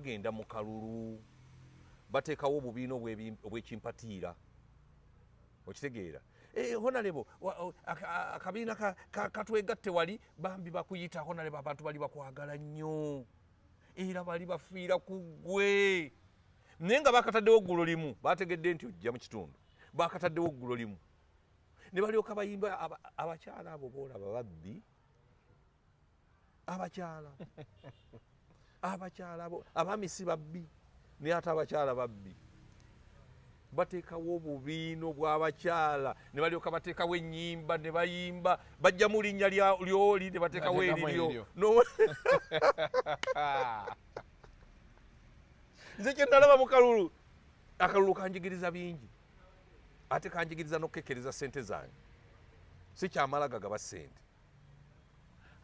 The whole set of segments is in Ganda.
Bagenda mu kalulu, bateekawo obubiina obw'ekimpatiira. Okitegeera? Honorable, akabiina katwegatte wali, bambi bakuyita honorable, abantu bali bakwagala nnyo era bali bafiira ku ggwe, naye nga bakataddewo ggulo limu, bategedde nti ojja mu kitundu, bakataddewo ggulo limu ne balyoka bayimba. Abakyala abo boolaba babbi, abakyala abo, abaami si babbi, naye ate abakyala babbi. Bateekawo obubiina obw'abakyala ne balyoka bateekawo ennyimba ne bayimba, bajjamu linnya lyoli ne bateekawo Bateekamu eriryo. Eriryo. Nze kye nalaba mu kalulu, akalulu kanjigiriza bingi, ate kanjigiriza n'okukekkereza ssente zange, si kyamala gagaba ssente.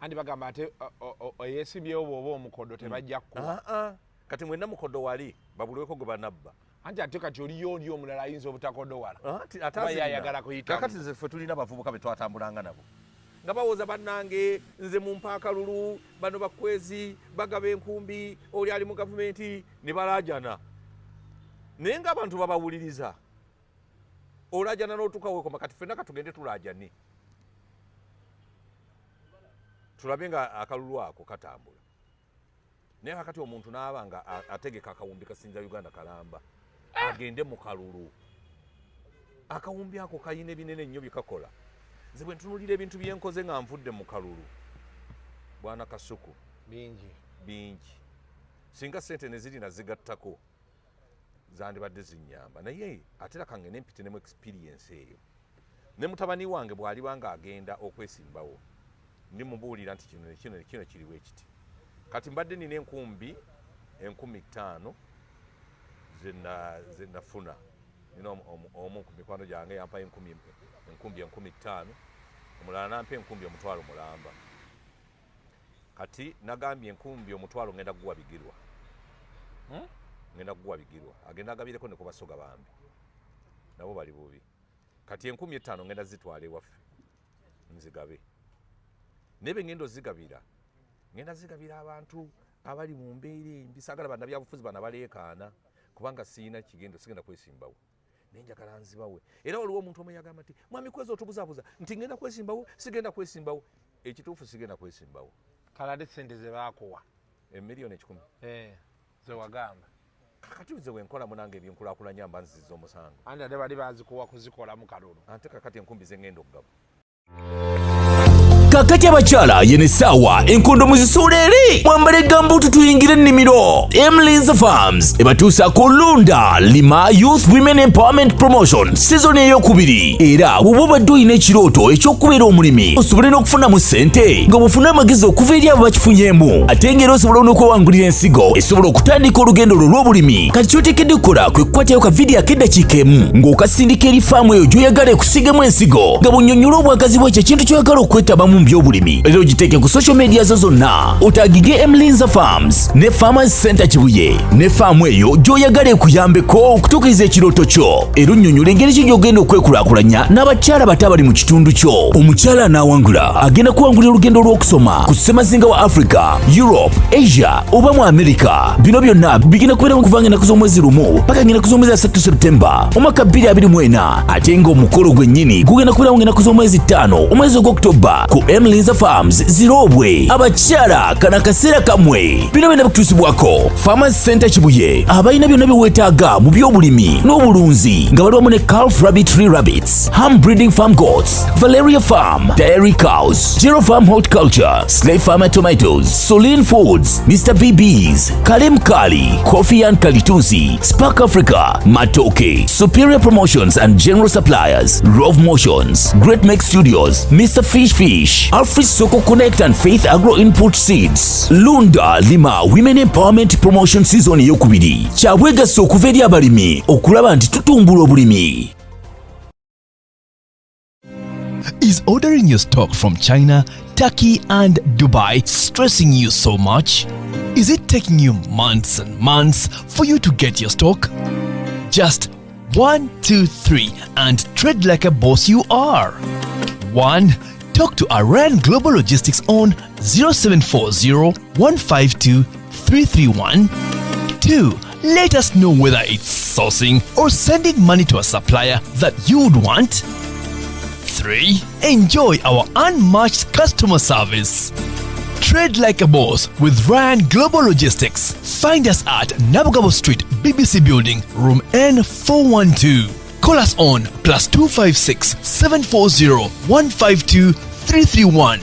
Anti bagamba ate eyeesimbyewo bw'oba omukodo tebajja kukuwa. Ah, ah. Kati mwenna mukodo wali babulweko gwe banabba. Anti ate kati oliyo oli omulala ayinza obutakodowala. Anti ate Kuba ye azirina. ayagala kuyitamu. Kakati nze ffe tulina abavubuka be twatambulanga nabo nga bawoza, bannange nze mumpa akalulu, bano bakwezi bagaba enkumbi, oli ali mu gavumenti, ne balaajana, naye ng'abantu babawuliriza. Olaajana n'otuuka weekoma. Kati ffenna katugende tulaajane, tulabe nga akalulu ako katambula. Naye kakati omuntu n'aba nga ategeka akawumbi kasinza Uganda kalamba agende mu kalulu, akawumbi ako kayina ebinene nnyo byekakola. Nze bwe ntunulira ebintu byenkoze nga nvudde mu kalulu, bwana Kasuku, Bingi. Bingi. Singa sente ne ziri nazigattako zandibadde zinyamba, naye ate era kange nempite nemu experience eyo. Ne mutabani wange bw'aliba nga agenda okwesimbawo, ndi mubuulira nti kino nekino nekino kiriwo ekiti. Kati mbadde nina enkumbi 5000 zenafuna. Nina omu ku mikwano gyange yampa enkumbi 5000, omulala nampa enkumbi 500,000. Kati nagambye enkumbi 500 ngenda kuguwa Bigirwa. Ngenda kuguwa Bigirwa, agenda agabireko ne kubasoga, bambi nabo bali bubi. Kati 5000 ngenda zitwala ewaffe nzigabe, naye be ngenda ozigabira, ngenda zigabira abantu abali mu mbeera embi. Saagala bannabyabufuzi bana baleekaana, kubanga siina kigendo, sigenda kwesimbawo, naye njagala nzibawe. Era waliwo omuntu omu yagamba nti, "Mwami Kwezi, otubuzaabuza nti ngenda kwesimbawo, sigenda kwesimbawo." Ekituufu, sigenda kwesimbawo. Kale ate sente ze baakuwa? Emiliyoni 100. Eh, ze wagamba. Kakati nze wenkola munange ebyenkulakulanya mba nziza omusango. Anti ate bali bazikuwa kuzikolamu kalulu. Ate kakati enkumbi zengenda okugaba. Kakati abakyala, yeno essaawa enkondo muzisuula eri, mwambale gambuutu tuyingire ennimiro. Emlins Farms ebatuusaako Lunda Lima Youth Women Empowerment Promotion season eyokubiri. Era bw'oba obadde olina ekirooto eky'okubeera omulimi osobole n'okufunamu ssente nga bw'ofuna amagezi okuva eri abo bakifunyeemu, ate ng'era osobola n'okwewangulira ensigo esobola okutandika olugendo lwo lw'obulimi, kati ky'oteekeddwa okukola kwe kukwatayo ka vidiyo ak'eddakiika emu ng'okasindika eri faamu eyo gy'oyagala ekusigemu ensigo, nga bw'onnyonnyola obwagazi bw'ekyo ekintu ky'oyagala okwetabamu mu by'obulimi, era ogiteeke ku social media zo zonna, otagige Emlinza Farms ne Farmers Center Kibuye ne faamu eyo gy'oyagala ekuyambeko okutuukiriza ekirooto kyo, era onnyonnyola engeri ki gy'ogenda okwekulaakulanya n'abakyala bato abali mu kitundu kyo. Omukyala anaawangula agenda kuwangulira olugendo lw'okusoma ku ssemazinga wa Africa, Europe, Asia oba mu America. Bino byonna bigenda kubeeramu kuva nga ennaku z'omwezi 1 paka nga ennaku z'omwezi 3 Septemba omwaka 2024, ate ng'omukolo gwennyini gugenda kubeerawo ng'ennaku z'omwezi 5 omwezi ogw'Oktoba ku Emlinza Farms, Zirobwe. Abakyala, kano akaseera kammwe. Bino byonna bikutuusibwako Farmers Center Kibuye, abalina byonna bye weetaaga mu by'obulimi n'obulunzi, nga bali wamu ne Calf Rabbitry Rabbits, Ham Breeding Farm Goats, Valeria Farm Dairy Cows, Gero Farm Horticulture, Slave Farmer Tomatoes, Soline Foods, Mr BBs, Kalem Kali Coffee and Kalitusi, Spark Africa, Matoke, Superior Promotions and General Suppliers, Rove Motions, Great Make Studios, Mr Fish Fish, Alfred Soko Connect and Faith Agro Input Seeds. Lunda Lima Women Empowerment Promotion Season eyokubiri kyabwegasa okuva eri abalimi okulaba nti tutumbula obulimi. Is ordering your stock from China, Turkey, and Dubai stressing you so much? Is it taking you months and months for you to get your stock? Just 1, 2, 3 and trade like a boss you are. 1. Talk to Aran Global Logistics on 0740 152 331. 2. Let us know whether it's sourcing or sending money to a supplier that you would want. 3. Enjoy our unmatched customer service. Trade like a boss with Ryan Global Logistics. Find us at Nabugabo Street, BBC Building, Room N412. Call us on +256 740 152 331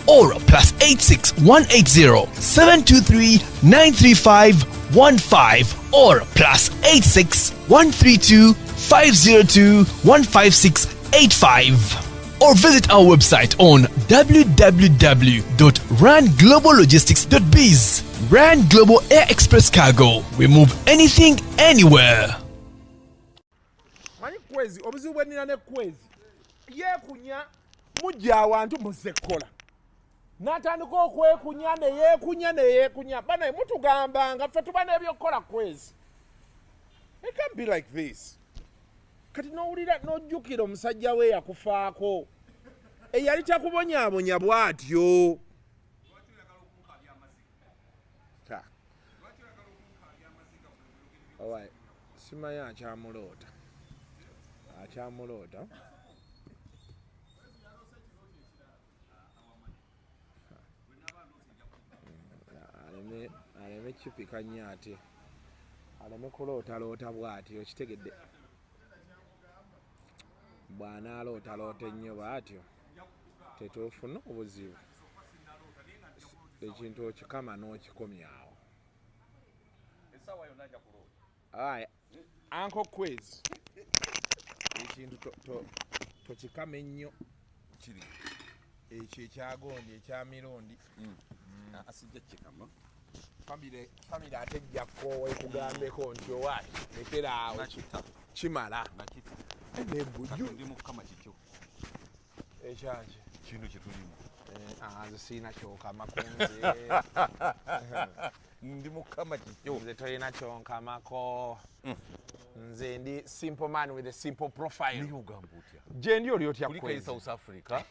or +86 180 723 935 15 or +86 132 502 156 85 or visit our website on www.rangloballogistics.biz. Rand Global Air Express Cargo. We move anything, anywhere. Manyi Kwezi, obuzibu bwe nnina ne Kwezi, yeekunya mujja awantu muzze kukola n'atandika okwekunya ne yeekunya ne yeekunya. Banaye mutugambanga ffe tuba n'ebyokukola. Kwezi, it can't be like this. Kati n'owulira n'ojjukira omusajja we yakufaako eyali takubonyaabonya bw'atyo. Ta. Alright. Simanyi akyamuloota, akyamuloota. Aleme kipika nnyo ate aleme kulootaloota bw'atyo. Okitegedde, bw'anaalootaloota ennyo bw'atyo tetuufuna obuzibu. Ekintu okikama n'okikomyawo. Aya, Uncle Kwezi, ekintu tokikama ennyo. Kiri. Ekyo ekyagondi ekya mirundi. Asijja kikama. Famire ate ejja kkoowa ekugambeko nti owaayi lekeraawo. Nakita. Kimala. Nakita. Nebujju. Ndi mukama kikyo. Ekyaki? Kino kyetulimu. Nze siina kyokamako nze. Ndi mukama kikyo. Nze tolina kyonkamako. Nze ndi simple man with a simple profile. Naye ogamba otya? Gye ndi, oli otya? Kulikayo. Kwezi. South Africa.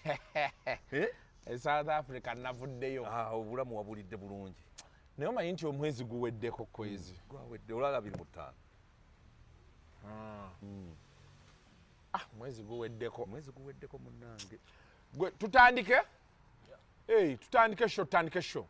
E South Africa navuddeyo. Ah, obulamu wabulidde bulungi? Naye omanyi nti omwezi guweddeko, Kwezi? Gwawedde, olala 25. Ah, mwezi guweddeko. Omwezi guweddeko, munnange. Gwe tutandike. Hey, tutandike show, tutandike show.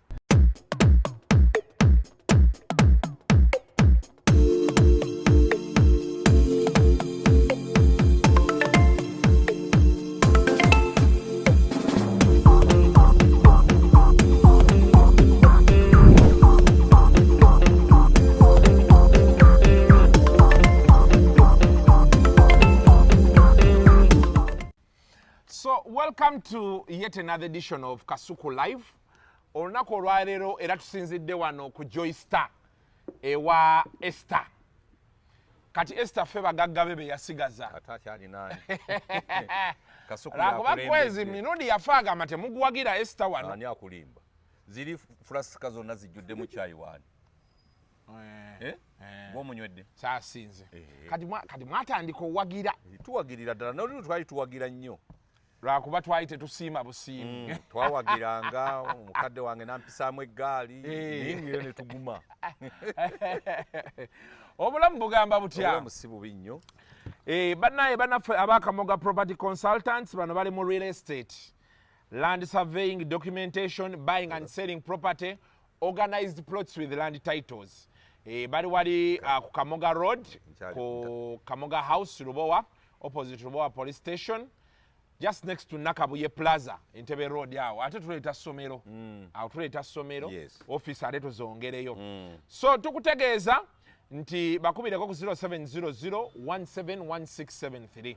So welcome to yet another edition of Kasuku Live. Olunaku olwaleero era tusinzidde wano ku Joy Star ewa Esther. Kati Esther ffe bagagga be be yasigaza. Ate akyalinaani Kasuku? Lwakuba Kwezi Yakulembedde. mirundi yafa agamba temuguwagira Esther wano. Ani akulimba? Ziri fulasika zonna zijjuddemu kyayi waani. Eh, Gwomunywedde? Saasinze. Eh. Kati mwatandika owagira. Tuwagirira ddala, noluli twali tuwagira nnyo. Lwakuba twali tetusiima busiimi. Twawagiranga omukadde wange nampisaamu eggaali. Eh. Naye ngero ne tuguma. Obulamu bugamba butya? Obulamu si bubi nnyo. Bannaye bannaffe abakamoga Property Consultants bano bali mu real estate, land surveying, documentation, buying and selling property, organized plots with land titles. Bali wali ku Kamoga Road, ku Kamoga House, Lubowa, opposite Lubowa Police Station, just next to Nakabuye Plaza, Entebbe Road awo. Ate tuleeta ssomero awo, tuleeta ssomero. Office ate tuzongereyo. So tukutegeeza nti bakubireko ku 0700 171673.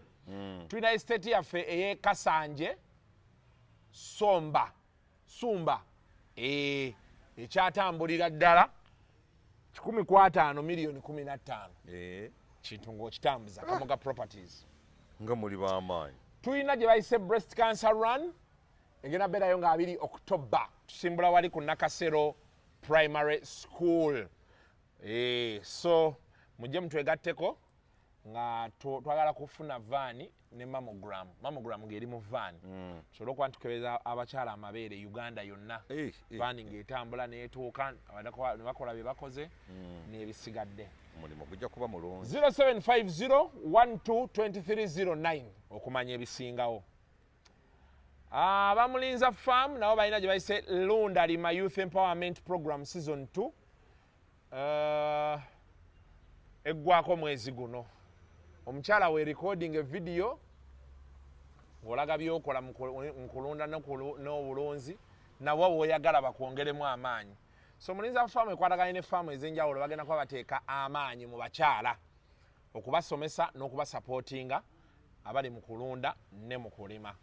Tulina estate yaffe ey'e Kasanje Somba Sumba, ekyatambulira ddala 105 miliyoni 15. Kintu ng'okitambuza Kamoga Properties. Nga muli b'amaanyi. Tulina gye bayise breast cancer run, egenda beerayo nga 2 October. Tusimbula wali ku Nakasero Primary School. So mujje mutwegatteko Nga twagala kufuna van ne mammogram, mammogram ng'eri mu van, tusobole okuba ntukebeza abakyala amabeere Uganda yonna. Van ng'etambula n'etuuka, ne bakola bye bakoze n'ebisigadde. Omulimu gujja kuba mulungi. 0750 122309 okumanya ebisingawo. Abamulinza Farm nabo balina gye bayise Lunda Lima Youth Empowerment Program Season 2. Eggwako mwezi guno. Omukyala we recording evidiyo ng'olaga byokola mu kulunda n'obulunzi, nawe woyagala bakwongeremu amaanyi. So Mulinza Farm ekwataganye ne faamu ez'enjawulo, bagenda kuba bateeka amaanyi mu bakyala okubasomesa n'okubasapootinga abali mu kulunda ne mu kulima.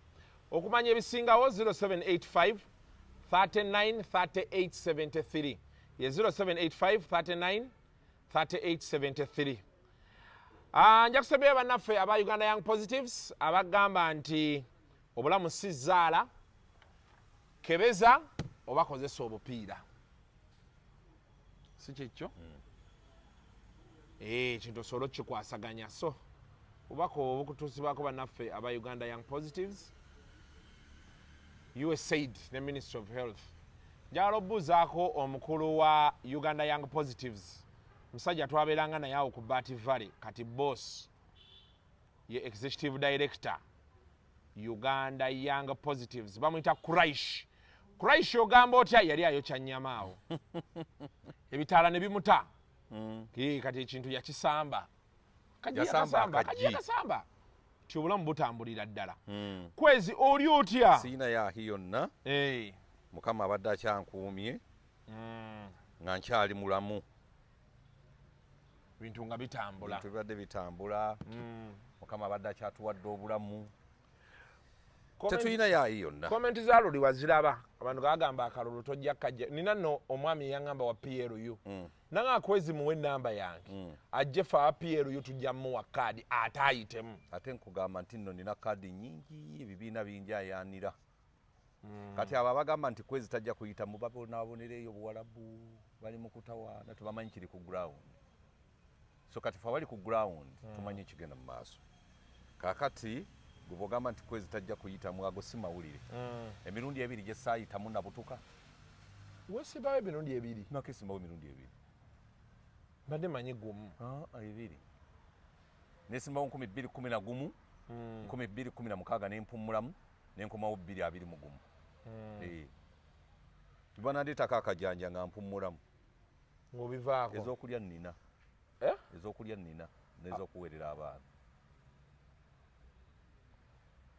Okumanya ebisingawo, 0785 39 38 73, ye 0785 39 38 73. Nja kusabira bannaffe aba Uganda Young Positives abagamba nti obulamu si zaala, kebeza oba kozesa obupiira, si kyekyo? Ekintu osobola okukikwasaganya. So obubaka obwo bukutuusibwako bannaffe aba Uganda Young Positives, USAID ne Ministry of Health. Njagala obuuzaako omukulu wa Uganda Young Positives, musajja twabeeranga naye awo ku Bat Valley, kati boss ye executive director Uganda Young Positives, bamuyita Kuraish. Kuraish, ogamba otya? Yali ayokya nnyama awo, ebitaala ne bimuta. Kati ekintu yakisamba. Yasamba akaggi. Kagiya kasamba ti obulamu butambulira ddala. Kwezi, oli otya? Siina yaahi yonna. Mukama abadde akyankuumye nga nkyali mulamu. Bintu nga bitambula. Bintu bibadde bitambula. Mukama abadde akyatuwadde obulamu. Tetulina yaayi yonna. Comment za luli waziraba? Abantu gagamba akalulu tojja kajja. Nina nno omwami eyaŋŋamba wa PLU, nanga Kwezi muwe enamba yange, ajje fe aba PLU tujja muwa kaadi ate ayitemu. Ate nkugamba nti nno nina kaadi nyingi, ebibiina bingi ayaanira. Kati abo abagamba nti Kwezi tajja kuyitamu babonaabonera Buwalabu, bali mu kutawaana, tebamanyi kiri ku ground. So kati fe abali ku ground tumanyi ekigenda mu maaso. Kakati gwe bwogamba nti Kwezi tajja kuyitamu, ago si mawulire. Emirundi ebiri gye saayitamu nabutuka. Wesimbawo emirundi ebiri? Nakesimbawo emirundi ebiri. Mbadde manyi gumu. Ah, ebiri. Nesimbawo 2011, 2016, nempummulamu, nenkomawo 2021. Banandeetako akajanja nga mpummulamu. Ng'obivaako. Ez'okulya nnina. Eh? Ez'okulya nnina n'ez'okuweerera abaana.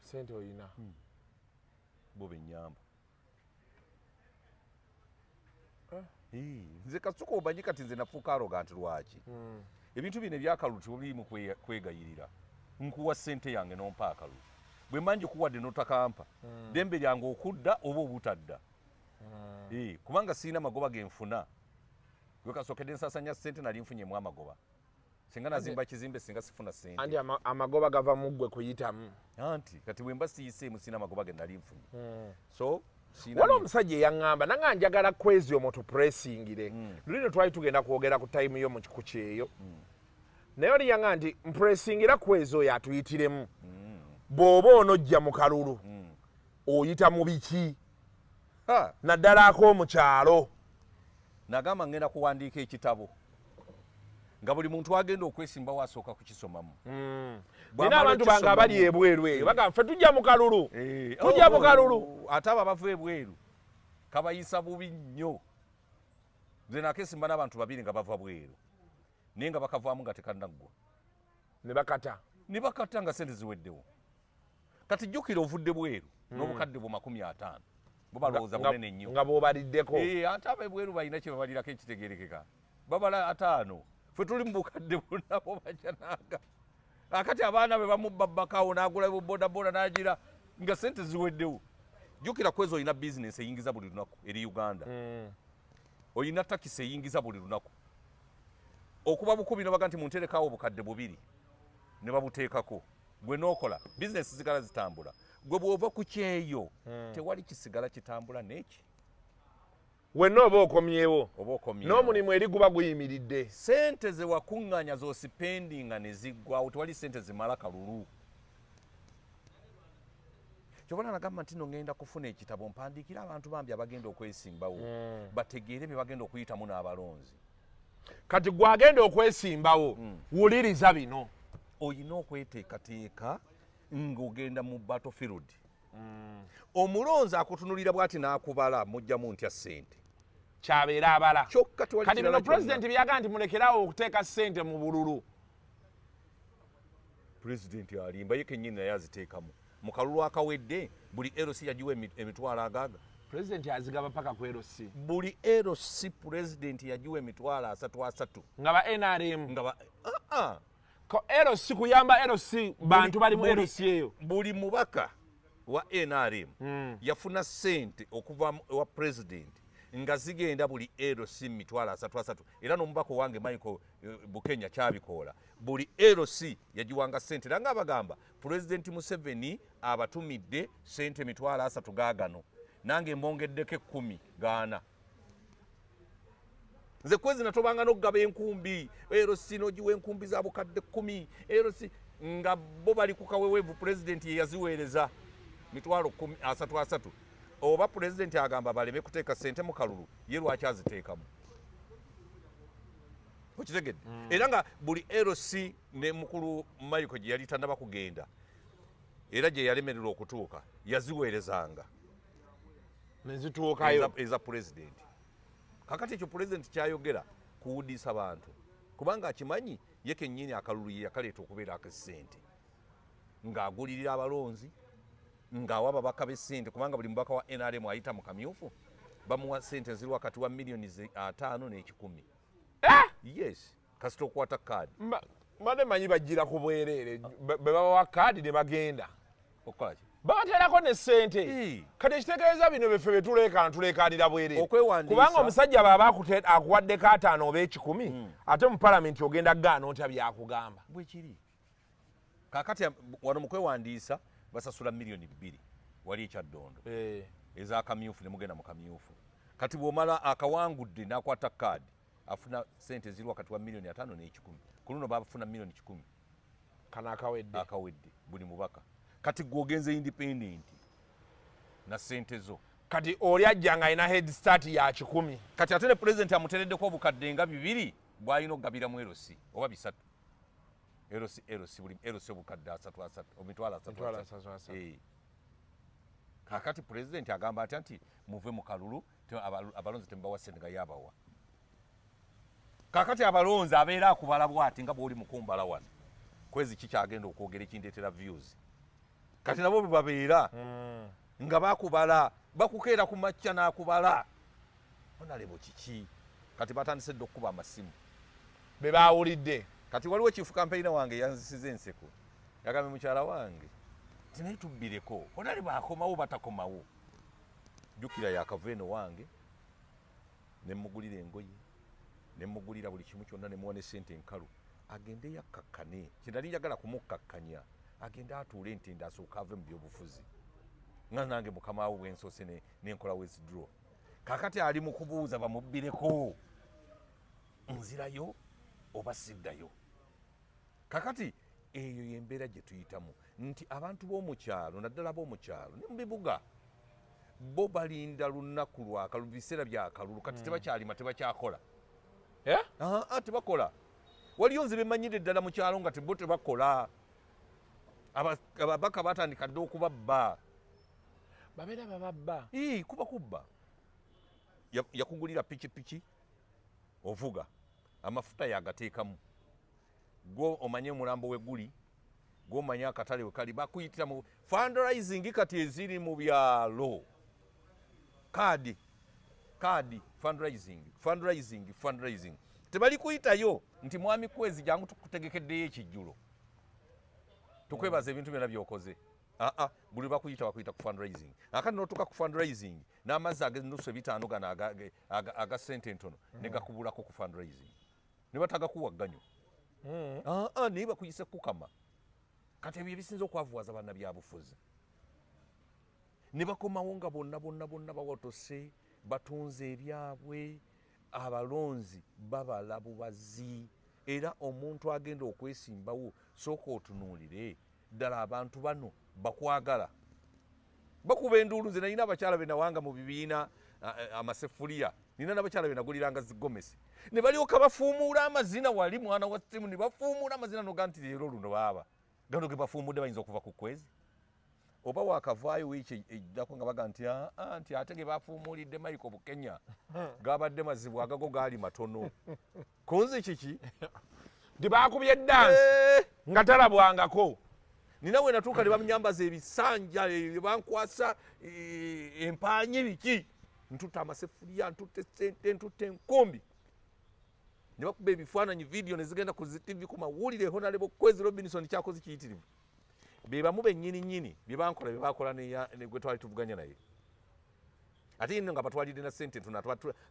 Sente oyina? Bo bennyamba. Nze Kasuku omanyi kati nze nafuuka arrogant. Lwaki? Ebintu bino ebyakalulu tebirimu kwegayirira. Nkuwa ssente yange nompa akalulu. Bwe mba ngikuwadde n'otakampa, ddembe lyange okudda oba obutadda. Kubanga sirina magoba genfuna. Gwe kasookedde nsasanya ssente nali nfunyemu amagoba, singa nazimba kizimbe, singa sifuna ssente. Anti amagoba gava mu ggwe kuyitamu. Anti kati bwe mba siyiseemu, sirina magoba ge nali nfunye. So sirina. Waliwo omusajja eyaŋŋamba nanga njagala Kwezi omwo tupuresingire. Luli twali tugenda kwogera ku time yo ku kyeyo, naye oli yaŋŋamba nti mpuresingira Kwezi oyo atuyitiremu. Bw'oba onojja mu kalulu, oyita mu biki? Ha! Naddala ak'omukyalo. Nagamba ngenda kuwandiika ekitabo nga buli muntu agenda okwesimbawo asooka kukisomamu. Nina Bw'amala abantu bange abali okukisomamu- ebweru eyo bagamba ffe tujja mu kalulu, tujja mu oh, kalulu. Ate abo abava ebweru kabayisa bubi nnyo. Nze nakesimba n'abantu babiri nga bava bweru, naye nga bakavaamu nga tekannaggwa. Ne bakata. Ne bakata nga sente ziweddewo. Kati jjukira ovudde bweru n'obukadde bwo 50, bo balowooza bunene nnyo. Nga bw'obaliddeko. Ate ab'ebweru balina kye babalirako ekitegerekeka, babala 50, ffe tuli mu bukadde bunabo bajanaaga. Akati abaana be bamubba bbakawo n'agula bubodaboda n'agira nga sente ziweddewo. Jjukira Kwezi olina bizinesi eyingiza buli lunaku eri Uganda, olina takisi eyingiza buli lunaku. Okuba bukubi nobaga nti munterekawo obukadde 2 ne babuteekako, gwe n'okola bizinesi zigala zitambula. Gwe bw'ova ku kyeyo, tewali kisigala kitambula neki. Wenna oba okomyewo. Oba okomyewo. N'omulimu eri guba guyimiridde. Sente ze wakuŋŋaanya z'osipendinga ne ziggwawo, tewali sente zimala kalulu. Kyova nagamba nti no ŋŋenda kufuna ekitabo mpandiikire abantu bambi abagenda okwesimbawo bategeere bye bagenda okuyitamu n'abalonzi. Kati gwagenda okwesimbawo, wuliriza bino. Olina okweteekateeka ng'ogenda mu battlefield. Omulonzi akutunulira bw'ati n'akubala, mujjamu ntya ssente? Kyabeera abala. Kyokka tewali Kati bino kirala kyonna. Pulezidenti byagaa nti mulekerawo okuteeka ssente mu bululu. Pulezidenti alimba, ye kennyini naye aziteekamu. Mu kalulu akawedde buli LC yagiwa emitwalo agaaga. Pulezidenti azigaba paka ku LC. Buli LC pulezidenti yagiwa emitwalo asatu asatu. Nga ba NRM. Nga ba, ah, ah. Ko LC kuyamba LC bantu bali mu LC eyo. Buli mubaka wa NRM yafuna ssente okuva ewa pulezidenti nga zigenda buli LC mitwalo asatu asatu. Era n'omubaka owange Michael Bukenya kyabikoola, buli LC yagiwanga ssente. Era ng'abagamba Pulezidenti Museveni abatumidde ssente 30,000 gaagano, nange mbongeddeko 10 gaana. Nze kwezi natobanga n'okugaba enkumbi, LC n'ogiwa enkumbi za bukadde 10, LC nga bo bali ku kaweweevu, pulezidenti ye yaziweereza mitwalo kumi, asatu asatu. Oba pulezidenti agamba baleme kuteeka ssente mu kalulu, ye lwaki aziteekamu? Okitegedde? Era nga buli LC ne mukulu Michael gye yali tannaba kugenda, era gye yalemererwa okutuuka, yaziweerezanga nezituukayo eza pulezidenti. Kakati ekyo pulezidenti kyayogera kuwudiisa bantu, kubanga akimanyi ye kennyini akalulu ye yakaleeta okubeera ak'essente, ng'agulirira abalonzi, ng'awa ababaka b'essente, kubanga buli mubaka wa NRM ayita mu kamyufu bamuwa ssente eziri wakati wa miliyoni 50 n'ekikumi. Yes, kasita okwata kaadi. Mbadde manyi bajjira ku bwereere, be babawa kaadi ne bagenda. Okukola ki? Babateerako ne ssente. Kati ekitegeeza bino beffe bye tuleekaana, tuleekaanira bwereere. Okwewandiisa. Kubanga omusajja bw'aba akuwaddeko 50 oba 100, ate mu palamenti ogenda kugaana otya by'akugamba? Bwe kiri. Kaakati wano mu kwewandiisa basasula miliyoni 2 wali ekyaddondo. Ez'akamyufu ne mugenda mu kamyufu. Kati bw'omala akawangudde n'akwata kaadi, afuna ssente eziri wakati wa miliyoni 50 n'ekikumi. Ku luno bafuna miliyoni 100. Kano akawedde. Akawedde buli mubaka. Kati gwe ogenze independent na ssente zo. Kati oli ajja ng'alina head start ya 100. Kati ate ne pulezidenti amuteereddeko obukadde nga 2 bw'alina okugabira mu LC oba 3. LC, LC, buli LC obukadde asatu asatu, emitwalo asatu Emitwalo asatu. asatu asatu. Kaakati pulezidenti agamba atya nti muve mu kalulu, abalonzi temubawa ssente nga yabawa. Kaakati abalonzi abeera akubala bw'ati nga bw'oli mukumbala wano. Kwezi ki kyagenda okwogera ekindeetera views. Kati nabo bwe babeera nga bakubala, bakukeera ku makya n'akubala. Onalebo kiki? Kati batandise dda okukuba amasimu. Be baawulidde. Kati waliwo chief campaigner wange yanzisiza enseko. Yagambye mukyala wange nti naye tubbireko, onalebo akomawo batakomawo. Jjukira yakava eno wange, ne mmugulira engoye, ne mmugulira buli kimu kyonna, ne muwa ne ssente enkalu. Agende yakkakkane. Kye nali njagala kumukkakkanya, agende atuule nti asooke ave mu byobufuzi. Nga nange mukama we bwe nsoose ne nkola withdraw. Kaakati ali mu kubuuza bamubbireko, nzirayo oba siddayo. Kaakati eyo y'embeera gye tuyitamu nti abantu b'omu kyalo, naddala b'omu kyalo ne mu bibuga, bo balinda lunaku lwa kalulu, biseera bya kalulu. Kati tebakyalima, tebakyakola. Tebakola. Waliyo nze bemmanyidde ddala mu kyalo nga bo tebakola. Ababaka batandika dda okubabba. Babeera bababba. Ii, kuba kubba. Yakugulira pikipiki ovuga, amafuta yagateekamu, gwo omanye omulambo we guli, gwo omanye akatale we kali, bakuyitira mu fundraising. Kati eziri mu byalo kaadi kaadi, fundraising, fundraising, fundraising. Tebali kuyitayo nti mwami Kwezi jangu tukutegekeddeyo ekijjulo, tukwebaza ebintu byonna by'okoze. Aa, buli bakuyita bakuyita ku fundraising. Akati n'otuuka ku fundraising n'amazzi ag'ennusu ebitaano gano aga ssente entono ne gakubulako ku fundraising, ne batagakuwa gganyo. Aa, naye bakuyise kukama. Kati ebyo ebisinza okwavuwaza bannabyabufuzi, ne bakomawo nga bonna bonna bonna bawotose. Batunze ebyabwe. Abalonzi babala bubazi, era omuntu agenda okwesimbawo sooka otunuulire ddala abantu bano bakwagala. Bakuba enduulu. Nze nalina abakyala be nawanga mu bibiina amasefuliya, nina n'abakyala be naguliranga zigomesi, ne balyoka bafuumuula amazina wali mwana wa simu, ne bafuumuula amazina noga nti leero luno baaba gano ge bafuumudde bayinza okuva ku kwezi oba wakavaayo wiiki eddako nga baga nti aa nti ate ge bafuumuulidde Michael Bukenya gabadde mazibu, agago gaali matono kunze kiki. Nti bakubye dansi nga talabwangako. Nina we natuuka ne banyambaza ebisanja, bankwasa empanyi biki, ntutte amasefuliya, ntutte sente, ntutte enkumbi, ne bakuba ebifaananyi, vidiyo ne zigenda ku zi TV, ku mawulire, Honorable Kwezi Robinson kyakoze kiyitirivu. Be bamu bennyini nnyini bye bankola, bye bakola ne gwe twali tuvuganya naye, ate yinno nga batwalidde na sente ntono,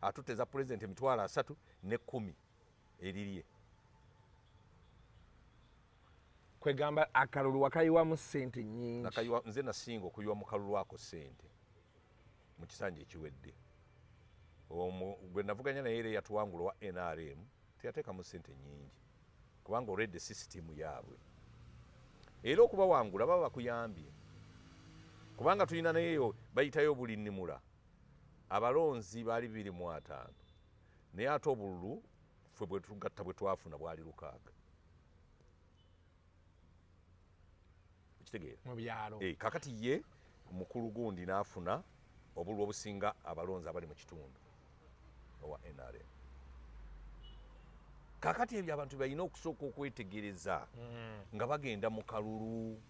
atutte eza pulezidenti 310,000 erirye. Kwegamba akalulu wakayiwamu sente nyingi. Nakayiwa, nze nasinga okuyiwa mu kalulu ako sente mu kisanja ekiwedde. Gwe navuganya naye era eyatuwangula wa NRM teyateekamu sente nyingi, kubanga olwedde sisitimu yaabwe era okubawangula baba bakuyambye, kubanga tulina nayeyo bayitayo buli nnimula. Abalonzi baali 250, naye ate obululu ffe bwe tugatta bwe twafuna bwali 600. Okitegeera? Mu byalo. Kakati ye mukulu gundi n'afuna obululu obusinga abalonzi abali mu kitundu owa NRM. Kakati ebyo abantu balina okusooka okwetegereza nga bagenda mu kalulu.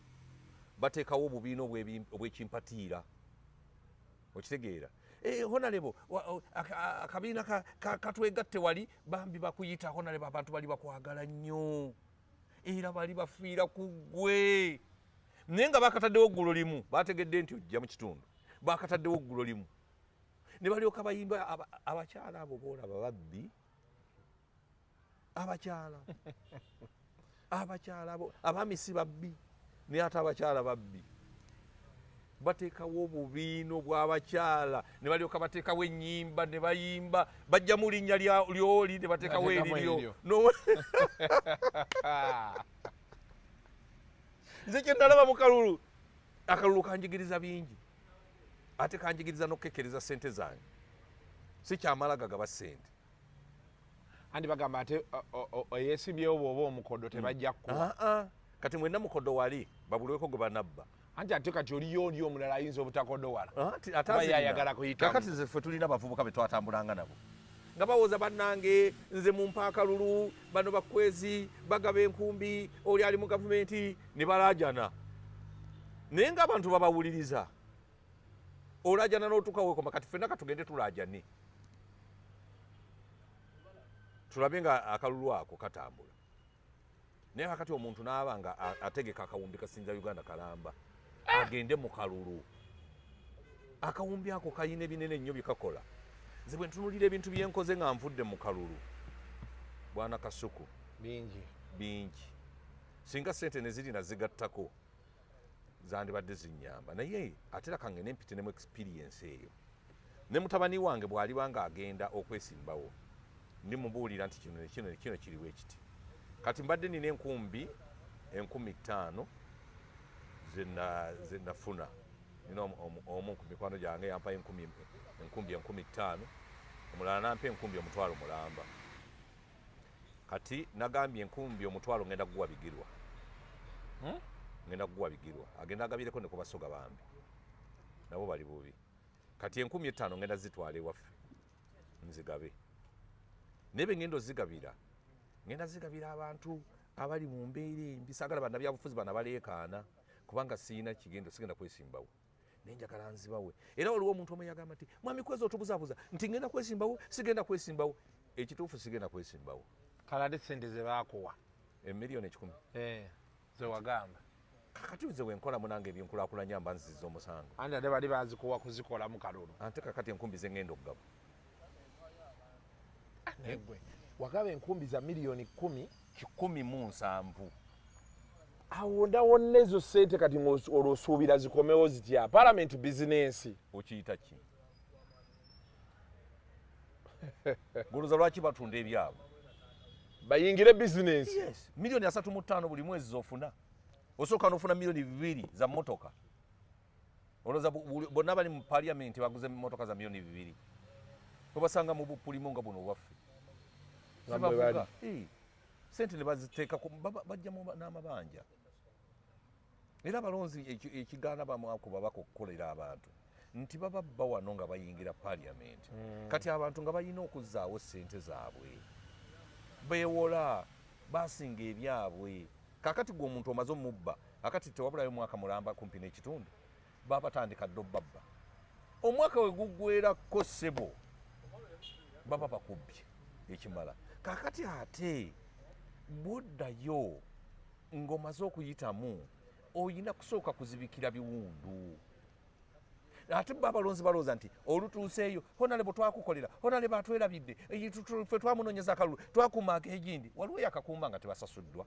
Bateekawo obubiina obw'ekimpatiira, okitegeera? Honorable, akabiina katwegatte wali bambi bakuyita honorable, abantu bali bakwagala nnyo era bali bafiira ku ggwe, naye nga bakataddewo ggulo limu, bategedde nti ojja mu kitundu, bakataddewo ggulo limu ne balyoka bayimba. Abakyala abo boolaba babbi, abakyala abo, abaami si babbi, naye ate abakyala babbi. Bateekawo obubiino bw'abakyala ne balyoka bateekawo ennyimba ne bayimba, bajjamu linnya lyoli ne bateekawo Bateekamu eriryo. Eriryo. Nze kye nalaba mu kalulu, akalulu kanjigiriza bingi, ate kanjigiriza n'okukekkereza sente zange, si kyamala gagaba sente. Andi bagamba ate eyeesimbyewo bw'oba omukodo tebajja kukuwa. Ah, ah. Kati mwenna mukodo wali babulweko gwe banabba. Anti ate kati oliyo oli omulala ayinza obutakodowala. Ate Kuba ye azirina. ayagala kuyitamu. Kakati nze ffe tulina abavubuka be twatambulanga nabo nga bawoza, bannange nze mumpa akalulu, bano bakwezi bagaba enkumbi, oli ali mu gavumenti, ne balaajana, naye ng'abantu babawuliriza. Olaajana n'otuuka weekoma. Kati ffenna katugende tulaajane tulabe nga akalulu ako katambula. Naye kakati omuntu n'aba nga ategeka akawumbi kasinza Uganda kalamba agende mu kalulu, akawumbi ako kalina ebinene nnyo byekakola. Nze bwe ntunulira ebintu byenkoze nga nvudde mu kalulu, bwana Kasuku, Bingi. Bingi. Singa sente ne ziri nazigattako zandibadde zinyamba, naye ate era kange nempite nemu experience eyo ne mutabani wange bw'aliba nga agenda okwesimbawo, ndimubuulira nti kino nekino nekino kiriwo ekiti. Kati mbadde nina enkumbi 5000 ze nafuna. Nina omu ku mikwano gyange yampa enkumbi 5000, omulala nampa enkumbi 100,000. Kati nagambye enkumbi 100,000 ngenda kuguwa Bigirwa. Ngenda kuguwa Bigirwa agenda agabireko ne ku Basoga, bambi nabo bali bubi. Kati 5000 ngenda zitwala ewaffe nzigabe, naye be ngenda ozigabira, ngenda zigabira abantu abali mu mbeera embi. Saagala bannabyabufuzi bana baleekaana, kubanga siina kigendo, sigenda kwesimbawo, naye njagala nzibawe. Era waliwo omuntu omu yagamba nti, "Mwami Kwezi, otubuzaabuza nti ngenda kwesimbawo, sigenda kwesimbawo." Ekituufu sigenda kwesimbawo. Kale ate sente ze baakuwa? 1,100,000. Eh, ze wagamba. Kakati nze wenkola munange ebyenkulakulanya mba nziza omusango. Anti ate bali bazikuwa kuzikolamu kalulu. Ate kakati enkumbi zengenda okugaba? Naye gwe wagaba enkumbi za 10,000,000. 170. Awo ndawonna ezo sente kati olwo osuubira zikomewo zitya? Palamenti bizinensi. Okiyita ki? Goloza lwaki batunda ebyabwe bayingire bizinensi? Yes, 35 miliyoni buli mwezi zofuna, osooka nofuna 2 miliyoni za motoka. Olowooza bonna bali mu parliament baguze motoka za 2 miliyoni? Obasanga mu bupulimu nga buno obwaffe. Nga bwe bali. Zebavuga. Sente ne baziteekako, bajjamu n'amabanja. Era abalonzi ekigaana bamu babaka okukolera abantu nti baba bba wano nga bayingira parliament. Kati abantu nga balina okuzzaawo sente zaabwe, beewola, basinga ebyabwe. Kakati gwe omuntu omaze omubba, akati tewabulayo mwaka mulamba kumpi n'ekitundu, baba batandika dde obbabba. Omwaka we guggwerako, ssebo, baba bakubbye ekimala. Kakati ate bwoddayo ng'omaze okuyitamu, oyina kusooka kuzibikira biwundu. Ate bo abalonzi balowooza nti olutuuseeyo, honorable twakukolera, honorable atwerabidde, ffe twamunoonyeza akalulu, twakuuma akegindi. Waliwo yakakuuma nga tebasasuddwa.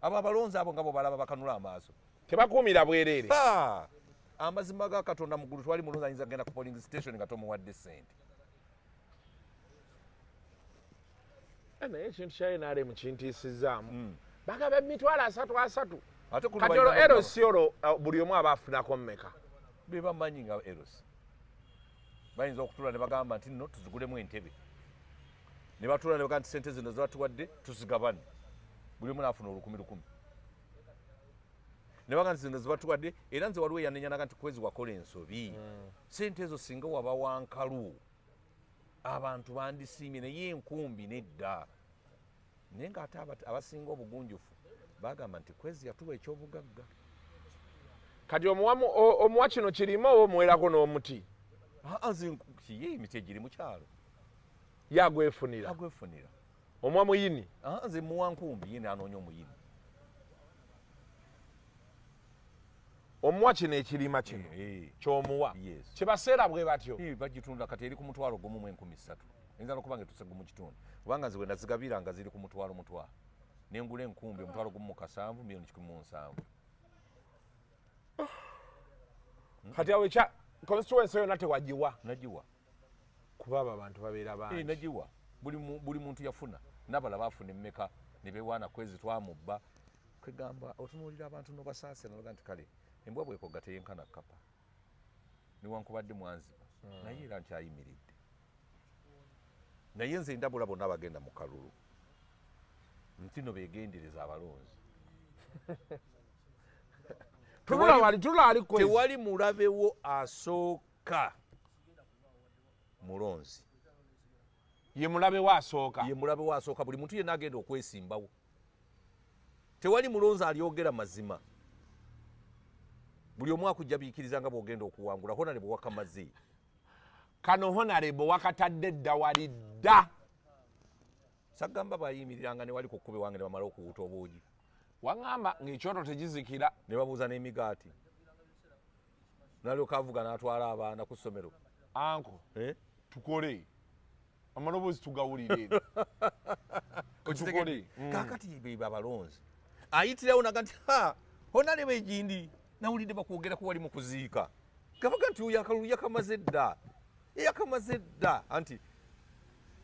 Abo abalonzi abo nga bwe balaba bakanula amaaso. Tebakuumira bwereere. Ha! Amazima ga Katonda mu ggulu, twali mulonzi ayinza kugenda ku polling station nga tomuwadde sente. Naye ekintu kya NRM kintiisizaamu. Bagaba 300,000 asatu. Ate ku Kati olwo lubalina. LC olwo buli omu aba afunako mmeka? Be bamanyi nga LC bayinza okutuula ne bagamba nti nno tuzigulemu entebe, ne batuula ne bagamba nti sente zino zebatuwadde tuzigabane, buli omu naafuna olukumi lukumi, ne bagamba nti zino zebatuwadde. Era nze waliwo eyanenyanaga nti kwezi wakola ensobi, sente ezo singa waba wankalu abantu bandisiimye, naye enkumbi nedda. Naye ng'ate abasinga obugunjufu bagamba nti kwezi yatuwa ekyobugagga. Kati omuwa kino kirime oba omuwerako n'omuti? Ah, nze kiye emiti egiri mu kyalo. Ye agwefunira? Agwefunira. Omuwa muyini? Ah, nze muwa nkumbi, ye nanoonya omuyini. Omuwa kino ekirima kino? Eh. Kyomuwa? Yes. Kyebaseera bwe batyo? Bagitunda kati eri ku 1300,000, eyinza nokuba nga etuse gumu kitundu, kubanga nze bwe nazigabira nga ziri ku mutwalo mutwalo, nengula enkumbi 1,170, 1,170 miliyoni. Kati awo ekya constituency yonna tewagiwa? Nagiwa. Kuba abo abantu babeera bangi. Nagiwa. Buli muntu yafuna, nabala bafuna emmeka ne bewaana kwezi twamubba. Kwegamba otunuulira abantu nobasaasira nobaga nti kale embwa bwekogga teyenkana kkapa, newankubadde mwanziba, naye era nkyayimiridde. Naye nze ndabula bonna abagenda mu kalulu nti no begendereza abalonzi. Tunula wali, tunula wali kwezi. Tewali mulabewo asooka mulonzi. Ye mulabe asooka? Ye mulabe wo asooka. Buli muntu yenna agenda okwesimbawo, tewali mulonzi alyogera mazima. Buli omu akujja biikiriza nga bwogenda okuwangula, honorable wakamaze. Kano honorable wakatadde dda wali dda. Sagamba bayimiriranga ne wali ku kkubo wange ne bamala okuwuuta obuugi. Waŋŋamba ng'ekyoto tegizikira. Ne babuuza n'emigaati, nalyoka avuga n'atwala abaana ku ssomero. Anko. Eh? Tukole amaloboozi tugawulire eno. Okitegedde? Tukole. Kaakati be abalonzi ayitirawo naga nti ha, honorable egindi nawulidde bakwogerako wali mu kuziika, gabaga nti oyo akalulu yakamaze dda, yakamaze dda. Anti